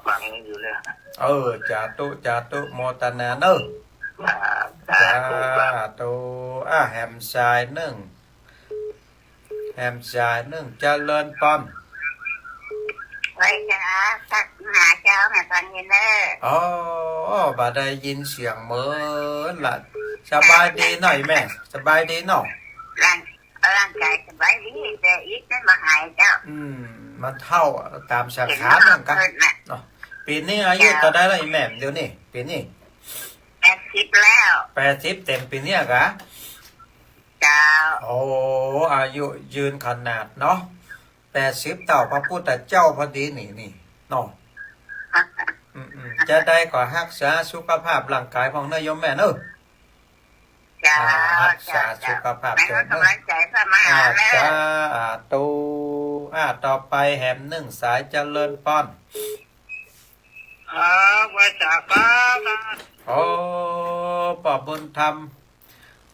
ฟังอยู่เนี่ย เออ สาธุ สาธุ โมทนาเน้อ ครับ สาธุครับ สาธุ อ่ะ แหมสายนึ่ง แหมสายนึ่ง เจริญปอน ไหว้เจ้า ทักหาเจ้าแม่ตอนเย็นเน้อ อ๋อ บ่ได้ยินเสียงเมินละ สบายดีเนาะแม่ สบายดีเนาะ ร่าง ร่างกายสบายดี แต่อิดมันบ่หายเจ้า อืม มันเฒ่าต๋ามสังขารมันกะ เห็นเนาะ เนาะ ปี๋นี้อายุ เจ้า เต้าใดแล้วอีแม่ เดี๋ยวนี้ ปี๋นี้ แปดสิบแล้ว แปดสิบเต๋มปี๋นี้กะ เจ้า โอ้ อายุยืนขนาดเนาะ แปดสิบเต้าพระพุทธเจ้าพอดีนี่ นี่เนาะ อืมๆ จะได้ก็ฮักษาสุขภาพร่างกายพ่องเน้อโยมแม่เน้อ เจ้า อ่า ฮักษา เจ้า สุขภาพ ให้ เจ้า กำลังใจ๋พระมหา อ่า เน้อ สาธุ อ่า ต่อไปแหมนึ่งสาย เจริญปอน ครับ ไหว้เจ้าครับ โอ้ ป้อบุญธรรม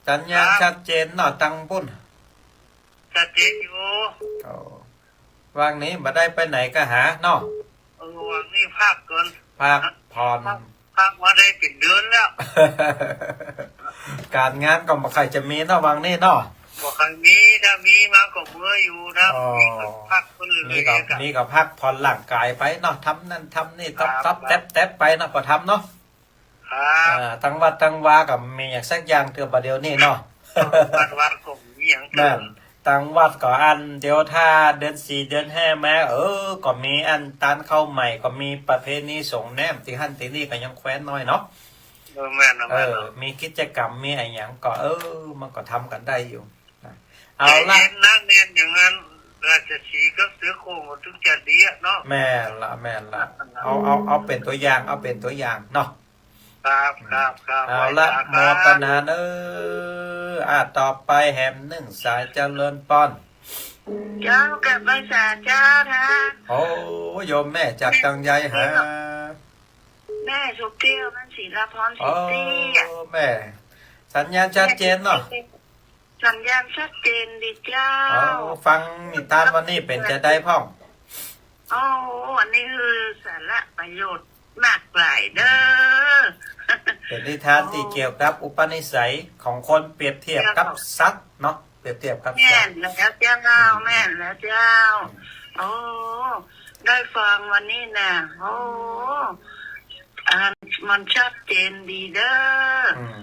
สัญญาณ ครับ ชัดเจนเนาะ ตังปุ้น ชัดเจนอยู่ โอ้ ว่างนี้บ่ได้ไปไหนกะหาเนาะ เออ ว่างนี้พักก่อน พักผ่อน พัก พักมาได้เป๋นเดือนแล้ว ก๋านงานก็บ่ค่อยจะมีเนาะ ว่างนี้เนาะ บ่ค่อยมี ถ้ามีมาก็เมืออยู่ ถ้า อ๋อ มีก็พักก่อนเลย มีก็ ก็ มีก็พักผ่อนร่างกายไปเนาะ ทำนั่นทำนี่ ครับ ต๊อบๆ แต๊บๆ ไปเนาะ ป้อธรรมเนาะ ครับ อ่า ตังวัดตังวาก็มีอย่างสักอย่างเตื้อบ่าเดี่ยวนี้เนาะ วัด วัดก็มีอย่างเกิน นั่น ตังวัดก็อันเดียว ถ้าเดือนสี่เดือนห้ามา เออ ก็มีอันตานข้าวใหม่ ก็มีประเพณีสรงน้ำตี้หั้นตี้นี่ ก็ยังแควนน้อยเนาะ เออ แม่นเนาะ เออ แม่นเนาะ มีกิจกรรม มีอะหยังก็ เออ มันก็ทำกั๋นได้อยู่นะ เอาละ แต่เย็นนักแน่นอย่างนั้น ราชสีห์กับเสือโคร่งก็ถึงจะดีอะเนาะ แม่นละ แม่นละ เอา เอา เอาเป๋นตั๋วอย่าง เอาเป๋นตั๋วอย่างเนาะ ครับ ครับ ครับ เอาละ ไหว้สาครับ โมตนาเน้อ อ่ะ ต่อไปแหมนึ่งสาย เจริญปอน เจ้า กราบไหว้สาเจ้านะ โอ้ โยมแม่จากตังใดหา แม่สุเตี้ยว บ้านศิลาพร โอ้ สุเตี้ยว แม่ สัญญาณชัดเจนเนาะ สัญญาณชัดเจนดีเจ้า อ๋อ ฟังนิทานวันนี้เป๋นจาใดพ่อง โอ้ อันนี้คือสาระประโยชน์มากหลายเด้อ เป๋นนิทานตี้เกี่ยวกับอุปนิสัยของคน เปรียบเทียบกับสัตว์เนาะ เปรียบเทียบกับสัตว์ แม่นแล้วเจ้า แม่นแล้วเจ้า โอ้ ได้ฟังวันนี้นะ โอ้ อ่า มันชัดเจนดีเด้อ อืม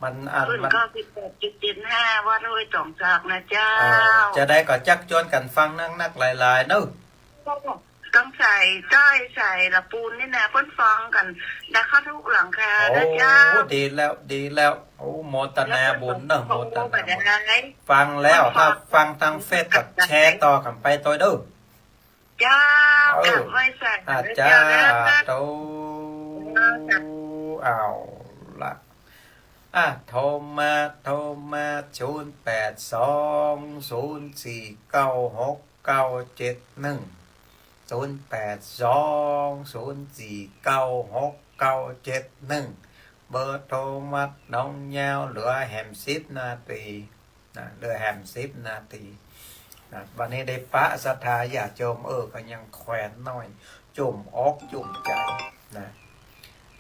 มันอัน ปื้น มัน เก้าสิบแปดจุดเจ็ดห้า วัดห้วยตองสากนะเจ้า เออ จาใดก็จักจวนกั๋นฟังนักๆ หลายๆ เนาะ ต้องใส่จ้อยใส่ละปูนนี่นะ เปิ้นฟังกั๋น ได้เข้าทุกหลังคา โอ้ นะเจ้า ดีแล้ว ดีแล้ว โอ้ โมตนาบุญเนาะ โมตนาบุญ ฟังแล้ว ถ้าฟังตางเฟซก็แชร์ต่อกั๋นไปตวยเด้อ เจ้า เออ กราบไหว้สา อ่ะ เจ้า เจ้า สาธุ เอาละ อ่ะ โทรมา โทรมา ศูนย์แปดสอง ศูนย์สี่เก้าหก เก้าเจ็ดหนึ่ง ศูนย์แปดสอง ศูนย์สี่เก้าหก เก้าเจ็ดหนึ่ง เบอร์โทรวัดหนองยาว เหลือแหมสิบนาที นะ เหลือแหมสิบนาที นะ วันนี้ได้ปะศรัทธาญาติโยม เออ ก็ยังแควนน้อย จุ่มอกจุ่มใจ๋ นะ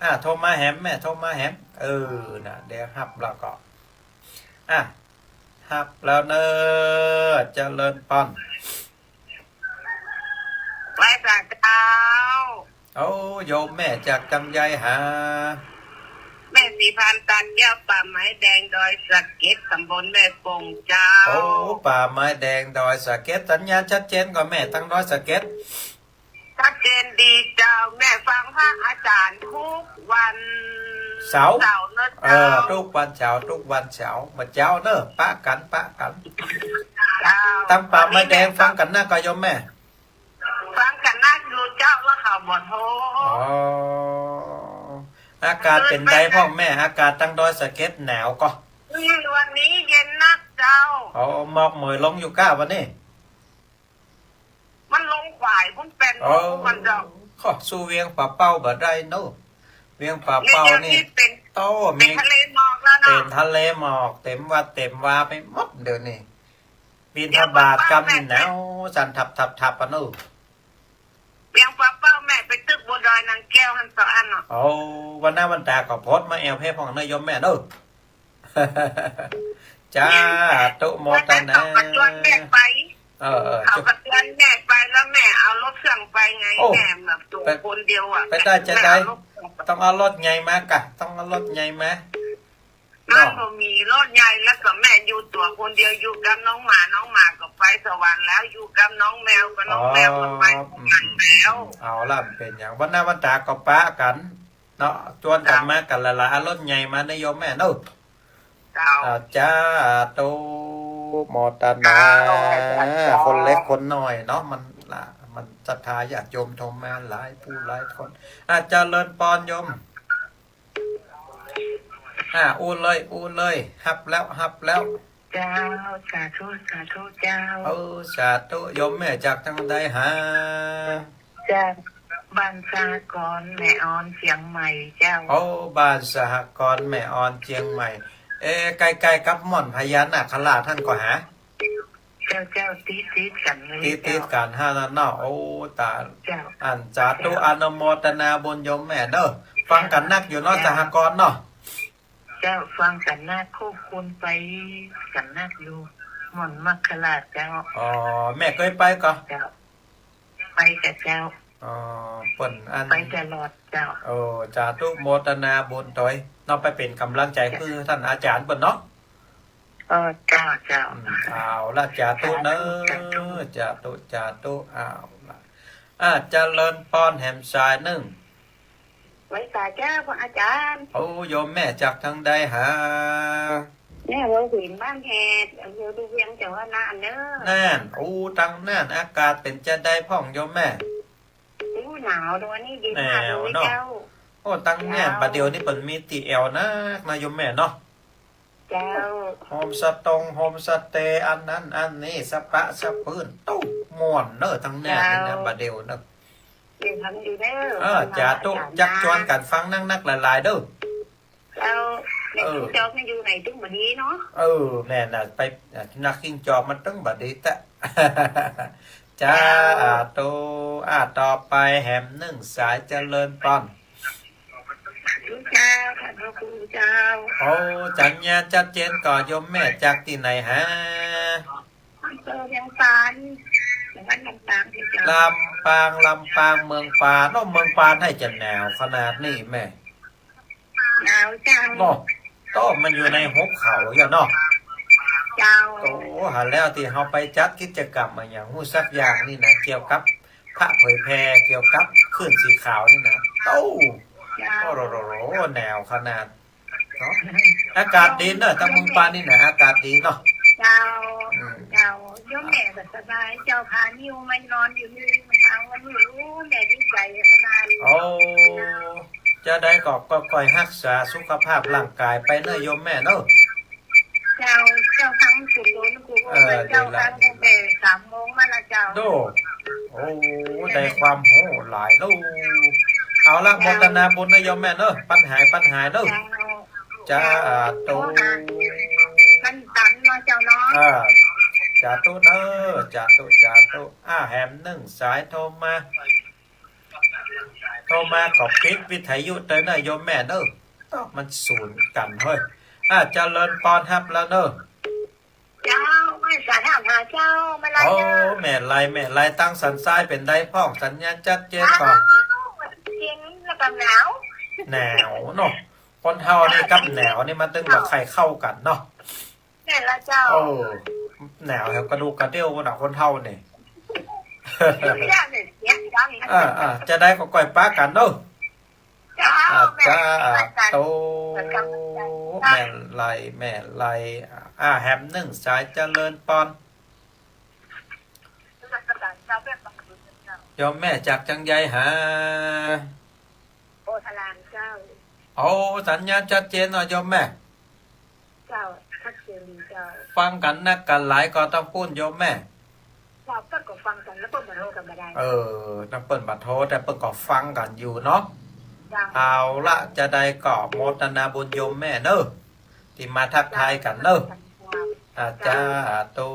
อ่ะ โทรมาแหม แม่โทรมาแหม เออ นะ เดี๋ยวฮับแล้วก็ อ่ะ ฮับแล้วเน้อ เจริญปอน ไหว้สาเจ้า โอ้ โยมแม่จากตังใดหา แม่ศรีพันธ์ ตันแก้ว ป่าไม้แดง ดอยสะเก็ด ตำบลแม่โป่งเจ้า โอ้ ป่าไม้แดง ดอยสะเก็ด สัญญาณชัดเจนก่อแม่ ตังดอยสะเก็ด ชัดเจนดีเจ้า แม่ฟังพระอาจารย์ทุกวันเสาร์ เสาร์นะ เออ เจ้า ทุกวันเสาร์ ทุกวันเสาร์ บ่าเจ๊าเน้อ ปะกั๋น ปะกั๋น เจ้า ตังป่าไม้แดงฟังกั๋นนักก่อโยมแม่ ฟังกั๋นนักอยู่เจ้า แล้วเขาบ่โทร อ๋อ อากาศเป๋นใดพ่องแม่ อากาศตังดอยสะเก็ดหนาวก่อ อืม วันนี้เย็นนักเจ้า อ๋อ หมอกเหมยลงอยู่ก้าวันนี้ มันลงขวาย มันเป๋น อ๋อ มันเจ้า ข้อสู้เวียงป่าเป้าบ่ได้เนาะ เวียงป่าเป้านี่ เดี๋ยวนี้เป๋น โต้ เป๋น มี ทะเลหมอกแล้วเนาะ เป๋นทะเลหมอก เต๋มวัดเต๋มวาไปหมดเดี๋ยวนี้ บิณฑบาตกำนี่หนาวสั่นทับๆๆ ปะเนาะ เวียงป่าเป้า แม่ไปตึกบัวดอยนางแก้วหั้นสองอันเนาะ โอ้ วันหน้าวันต๋าก็โพสต์มาแอวแพร่พ่องเน้อโยมแม่เน้อ สาธุโมตนา เขาก็จวนแม่ไป เออ เออ เขาก็จวนแม่ไป แล้วแม่เอารถเครื่องไปไง โอ้ แม่แบบตั๋วคนเดียวอะ ไปได้จาใด แม่เอารถเครื่องไป ต้องเอารถใหญ่มาก่ะ ต้องเอารถใหญ่มา มันบ่มีรถใหญ่ แล้วก็แม่อยู่ตั๋วคนเดียว อยู่กับน้องหมา น้องหมาก็ไปสวรรค์แล้ว อยู่กับน้องแมว ก็น้องแมวก็ไปสวรรค์แล้ว อ๋อ อืมๆๆ เอาละ เป๋นหยัง วันหน้าวันต๋าก็ปะกั๋นเนาะ จวนกั๋นมากั๋นหลายๆ เอารถใหญ่มาเน้อโยมแม่เนาะ เจ้า อ่า สาธุโมตนา เจ้า คนเล็กคนน้อยเนาะ มันละ มันศรัทธาญาติโยมโทรมาหลายผู้หลายคน อ่า เจริญปอนโยม อ่า อู้เลย อู้เลย ฮับแล้ว ฮับแล้ว เจ้า สาธุ สาธุเจ้า เออ สาธุ โยมแม่จากตังใดหา จากบ้านสหกรณ์แม่ออนเจียงใหม่เจ้า โอ้ บ้านสหกรณ์แม่ออนเจียงใหม่ เอ๊ะ ใก้ๆ กับม่อนพญานาคราชหั้นก่อหา เจ้า เจ้า ติดๆ กั๋นเลย ติดๆ เจ้า กั๋นหั้นเนาะ โอ้ ต๋า เจ้า อันสาธุ เจ้า อนุโมตนาบุญโยมแม่เน้อ ฟังกั๋นนักอยู่เนาะ เจ้า สหกรณ์เนาะ เจ้า ฟังกั๋นนัก คู่คุณไปกั๋นนักอยู่ ม่อนนาคราชเจ้า อ๋อ แม่เกยไปก่อ เจ้า ไปก่ะเจ้า อ๋อ เปิ้นอัน ไปตลอดเจ้า โอ้ สาธุโมตนาบุญตวยเนาะ ไปเป๋นก๋ำลังใจ๋หื้อต้านอาจ๋ารย์เปิ้นเนาะ เ เออ เจ้า เจ้า อืม เอาละ จาตุเน่อ สาธุ สาธุ จาตุ จาตุ เอาละ อ่า เจริญปอนแหมสายนึ่ง ไหว้สาเจ้า พระอาจารย์ โอ้ โยมแม่จากตางใดหา แม่หัวหินบ้านแฮด อำเภอภูเวียง จังหวัดน่านเน่อ น่าน โอ้ ตางน่านอากาศเป๋นจาใดพ่องโยมแม่ อู้ หนาวดอก อันนี้เย็นมากเลย หนาวเนาะ เจ้า โอ้ ตางน่าน เจ้า บ่าเดี่ยวนี้เปิ้นมีตี้แอ่วนักนะโยมแม่เนาะ เจ้า โฮมสตง โฮมสเตย์ อันนั้นอันนี้ สะปะสะปื้น ตุ๊ม่วนเน่อ ตางน่านนี่นะ เจ้า บ่าเดี่ยวเน่อ เดี๋ยวทำอยู่เน่อ เออ สาธุ อาจารย์นะ จักจวนกั๋นฟังนักๆ หลายๆ เน่อ เจ้า ใน เออ จิ้งจอกมันอยู่ไหนตึงบ่ดีเนาะ เออ แม่นน่ะ ไป อ่ะ นักจิ้งจอกมันตึงบ่ดีแต๊ เจ้า เจ้า อ่า ต่อ อ่า ต่อไปแหมนึ่งสาย เจริญปอน เจ้า ขอบพระคุณเจ้า โอ้ สัญญาณชัดเจนก่อ โยมแม่จากตี้ไหนหา อำเภอเวียงปาน จังหวัดลำปางเจ้า ลำปาง ลำปาง เมืองปาน โอ้ เมืองปานไหนจะหนาวขนาดนี้แม่ หนาวเจ้า เนาะ โต้ มันอยู่ในหุบเขาอยู่เนาะ เจ้า โอ้ หาแล้วตี้เฮาไปจัดกิจกรรมอะหยังฮู้สักอย่างนี่นะ เกี่ยวกับพระเผยแผ่ เกี่ยวกับคลื่นสีขาวนี่นะ โอ้ เจ้า โอ้โห หนาวขนาดเนาะ อากาศดีเนอะ ตางเมืองปานนี่นะ อากาศดีเนาะ เจ้า อืม เจ้า โยมแม่ก็สบาย เจ้า พานิวมานอนอยู่นี่ เมื่อเช้าวันนี้ โอ้ แม่ดีใจ๋ขนาด โอ้ จาใดก็ ก็ค่อยฮักษาสุขภาพร่างกายไปเนอะโยมแม่เนอะ เจ้า เจ้า ฟังสุดโดนกู เออ เจ้า ดีละ ฟังตั้งแต่สามโมงมาละเจ้า โด โอ้ ได้ความฮู้หลายโล เอาละ เจ้า โมทนาบุญนะโยมแม่เนอะ ปันหาย ปันหายเนอะ เจ้า สาธุ มันตันเนาะเจ้าเนาะ อ่า สาธุเนอะ สาธุ สาธุ อ่า แหมนึ่งสายโทรมา โทรมาก็ปิดวิทยุเตอเนอะโยมแม่เนอะ ต้องมันสูนกั๋นเฮ้ย อ่า เจริญปอนฮับแล้วเนอะ เจ้า ไหว้สาถามหาเจ้า แม่ไล โอ้ เจ้า แม่ไล แม่ไล ตางสันทรายเป๋นใดพ่อง สัญญาณชัดเจนก่อ อ้าว เย็นแล้วก็หนาว หนาวเนาะ คนเฮานี่กับหนาวนี่มันตึงบ่ใค่เข้ากั๋นเนาะ แม่นละเจ้า โอ้ หนาวแถวกระดูกกระเดี่ยวน่ะ คนเฮานี่ เสียงดัง อ่า อ่า จาใดก็ก้อยปากั๋นเนาะ เจ้า อ่า แม่ สาธุ แม่ไล แม่ไล อ่า แหมนึ่งสาย เจริญปอน โยมแม่จากจังใดหา โพธารามเจ้า โอ้ สัญญาณชัดเจนเนาะโยมแม่ เจ้า ชัดเจนดีเจ้า ฟังกั๋นนักกั๋นหลายก่อตางปู๊นโยมแม่ เจ้า เปิ้นก็ฟังกั๋น แล้วเปิ้นบ่โทรกั๋นบ่ได้ เออ นักเปิ้นบ่โทร แต่เปิ้นก็ฟังกั๋นอยู่เนาะ เจ้า เอาละ จาใดก็โมทนาบุญโยมแม่เนอะ ตี้มาทักทายกั๋นเนอะ เจ้า อ่า สาธุ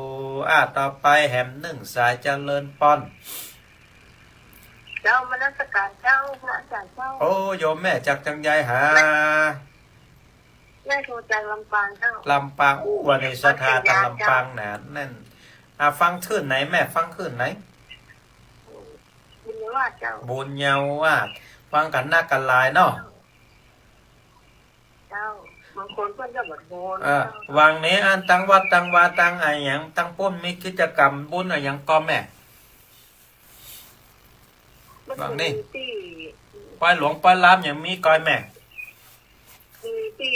อ่า ต่อไปแหมนึ่งสาย เจริญปอน เจ้า นมัสก๋านเจ้า พระอาจารย์เจ้า โอ้ โยมแม่จากจังใดหา แม่โทรจากลำปางเจ้า ลำปาง อู้ วันนี้ศรัทธาตางลำปางหนาแน่น อ่า ฟังคลื่นไหนแม่ ฟังคลื่นไหน บุญญาวาสเจ้า บุญญาวาส ฟังกั๋นนักกั๋นหลายเนาะ เจ้า บางคนเปิ้นก็บ่โทร เออ เจ้า วางนี้อันตางวัดตางวาตางอะหยังตางปู๊นมีกิจกรรมบุญอะหยังก่อแม่ บางนี้ ตี้ ปอยหลวงปอยลามหยังมีก่อแม่ มีตี้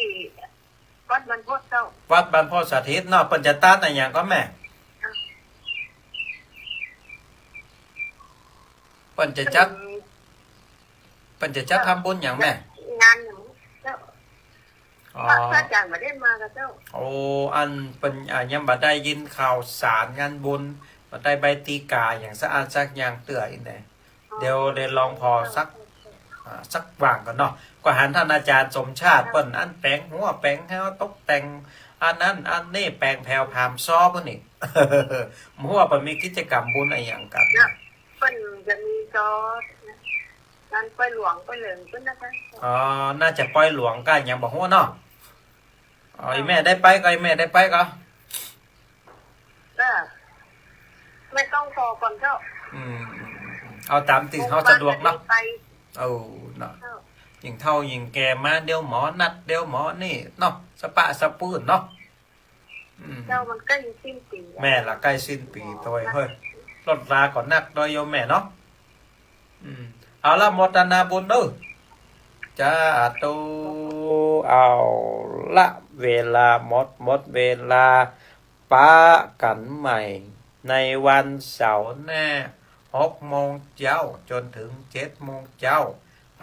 วัดบรรพตเจ้า วัดบรรพตสถิตเนาะ เปิ้นจะต้านอะหยังก่อแม่ เปิ้นจะจัด เปิ้นจะจัดทำบุญหยังแม่ งานหยังเจ้า อ๋อ พระอาจารย์บ่ได้มากับเจ้า โอ้ อันเปิ้น อ่า ยังบ่ได้ยินข่าวสารงานบุญ บ่ได้ใบตีก๋าหยังสักอันสักอย่างเตื้ออี้แหน่ เดี๋ยว เดี๋ยวลองผ่อสัก อ่า สักว่างก่อนเนาะ ก็หันต้านอาจ๋ารย์สมชาติเปิ้นอันแป๋งหั้วแป๋งฮาว ตกแต่งอันนั้นอันนี้ แป๋งแผวผามซ้อเปิ้นนี่ บ่ฮู้ว่าเปิ้นมีกิจกรรมบุญอะหยังกั๋น เปิ้นจะมีซ้อ งานปอยหลวงปอยเหลิงเปิ้นนะคะ อ๋อ น่าจะปอยหลวงก่อหยังบ่ฮู้เนาะ อ๋อ อีแม่ได้ไปก่อ อีแม่ได้ไปก่อ เออ แม่ต้องผ่อก่อนเจ้า อืม เอาต๋ามตี้เฮาสะดวกเนาะ ไป เออ เนาะ เจ้า ยิ่งเฒ่ายิ่งแก่มา เดี๋ยวหมอนัด เดี๋ยวหมอนี่เนาะ สะปะสะปื้นเนาะ อืม เจ้า มันใก้สิ้นปี๋ แม่นละ ใก้สิ้นปี๋ตวย เฮ้ย ลดลาก่อนนักตวยโยมแม่เนาะ อืม เอาละ โมทนาบุญเนาะ สาธุ เอาละ เวลาหมด หมดเวลา ปะกั๋นใหม่ในวันเสาร์หน้า หกโมงเจ๊าจ๋นเถิงเจ็ดโมงเจ๊า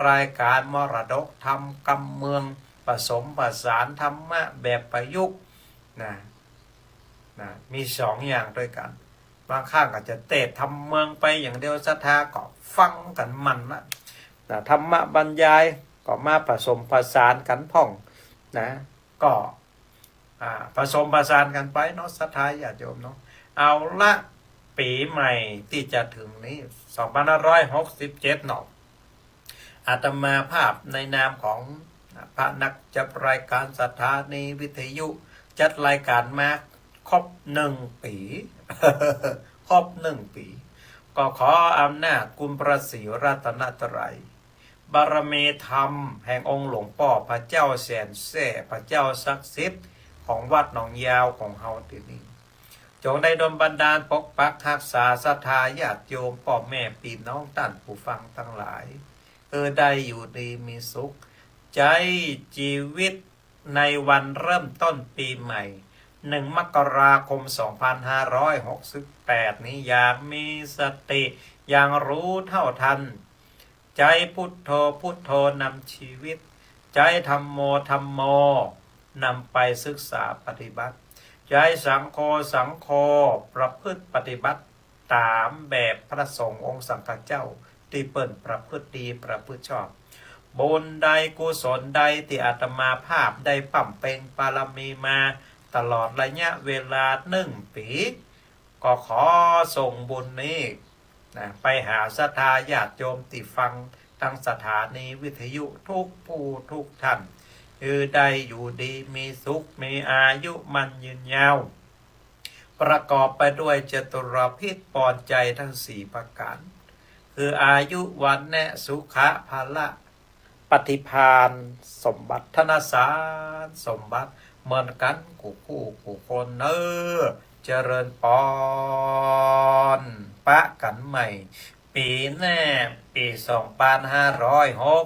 รายก๋านมรดกธรรมกำเมือง ผสมผสานธรรมะแบบประยุกต์นะ นะ มีสองอย่างตวยกั๋น บางครั้งก็จะเตศน์ธรรมเมืองไปอย่างเดียว ศรัทธาก็ฟังกั๋นมันนะ นะ ธรรมะบรรยายก็มาผสมผสานกั๋นพ่องนะ ก็ อ่า ผสมผสานกั๋นไปเนาะ ศรัทธาญาติโยมเนาะ เอาละ ปี๋ใหม่ตี้จะเถิงนี้ สองพันห้าร้อยหกสิบเจ็ดเนาะ อาตมาภาพในนามของพระนักจัดรายก๋านสถานีวิทยุ จัดรายก๋านมาครบหนึ่งปี๋ ครบหนึ่งปี๋ ก็ขออำนาจคุณพระศรีรัตนตรัย บารมีธรรมแห่งองค์หลวงป้อพระเจ้าแสนแสร่ พระเจ้าศักดิ์สิทธิ์ของวัดหนองยาวของเฮาตี้นี่ จ๋งได้ดลบันดาลปกปักฮักษาศรัทธาญาติโยม ป้อแม่ปี้น้องต้านผู้ฟังตังหลาย เออ ได้อยู่ดีมีสุข ใจ๊จีวิตในวันเริ่มต้นปี๋ใหม่ หนึ่งมกราคมสองพันห้าร้อยหกสิบแปดนี้ อย่างมีสติ อย่างรู้เท่าทัน ใจ๊พุทโธ พุทโธนำจีวิต ใจ๊ธัมโม ธัมโมนำไปศึกษาปฏิบัติ ใจ๊สังโฆ สังโฆประพฤติปฏิบัติต๋ามแบบพระสงฆ์องค์สังฆเจ้าตี้เปิ้นประพฤติดีประพฤติชอบ บุญใดกุศลใดตี้อาตมาภาพได้บำเพ็ญบารมีมาตลอดระยะเวลาหนึ่งปี๋ ก็ขอส่งบุญนี้นะ ไปหาศรัทธาญาติโยมตี้ฟังตังสถานีวิทยุทุกผู้ทุกท่าน คือได้อยู่ดีมีสุข มีอายุมั่นยืนยาว ประกอบไปด้วยจตุรพิธปอนใจทั้งสี่ประก๋าน คืออายุ วรรณะ สุขะ พละ ปฏิภาณสมบัติ ธนสารสมบัติ เหมือนกั๋นกู้คู่กู้คนเน่อ เจริญปอน ปะกั๋นใหม่ปี๋หน้า ปี๋สองปันห้าร้อยหก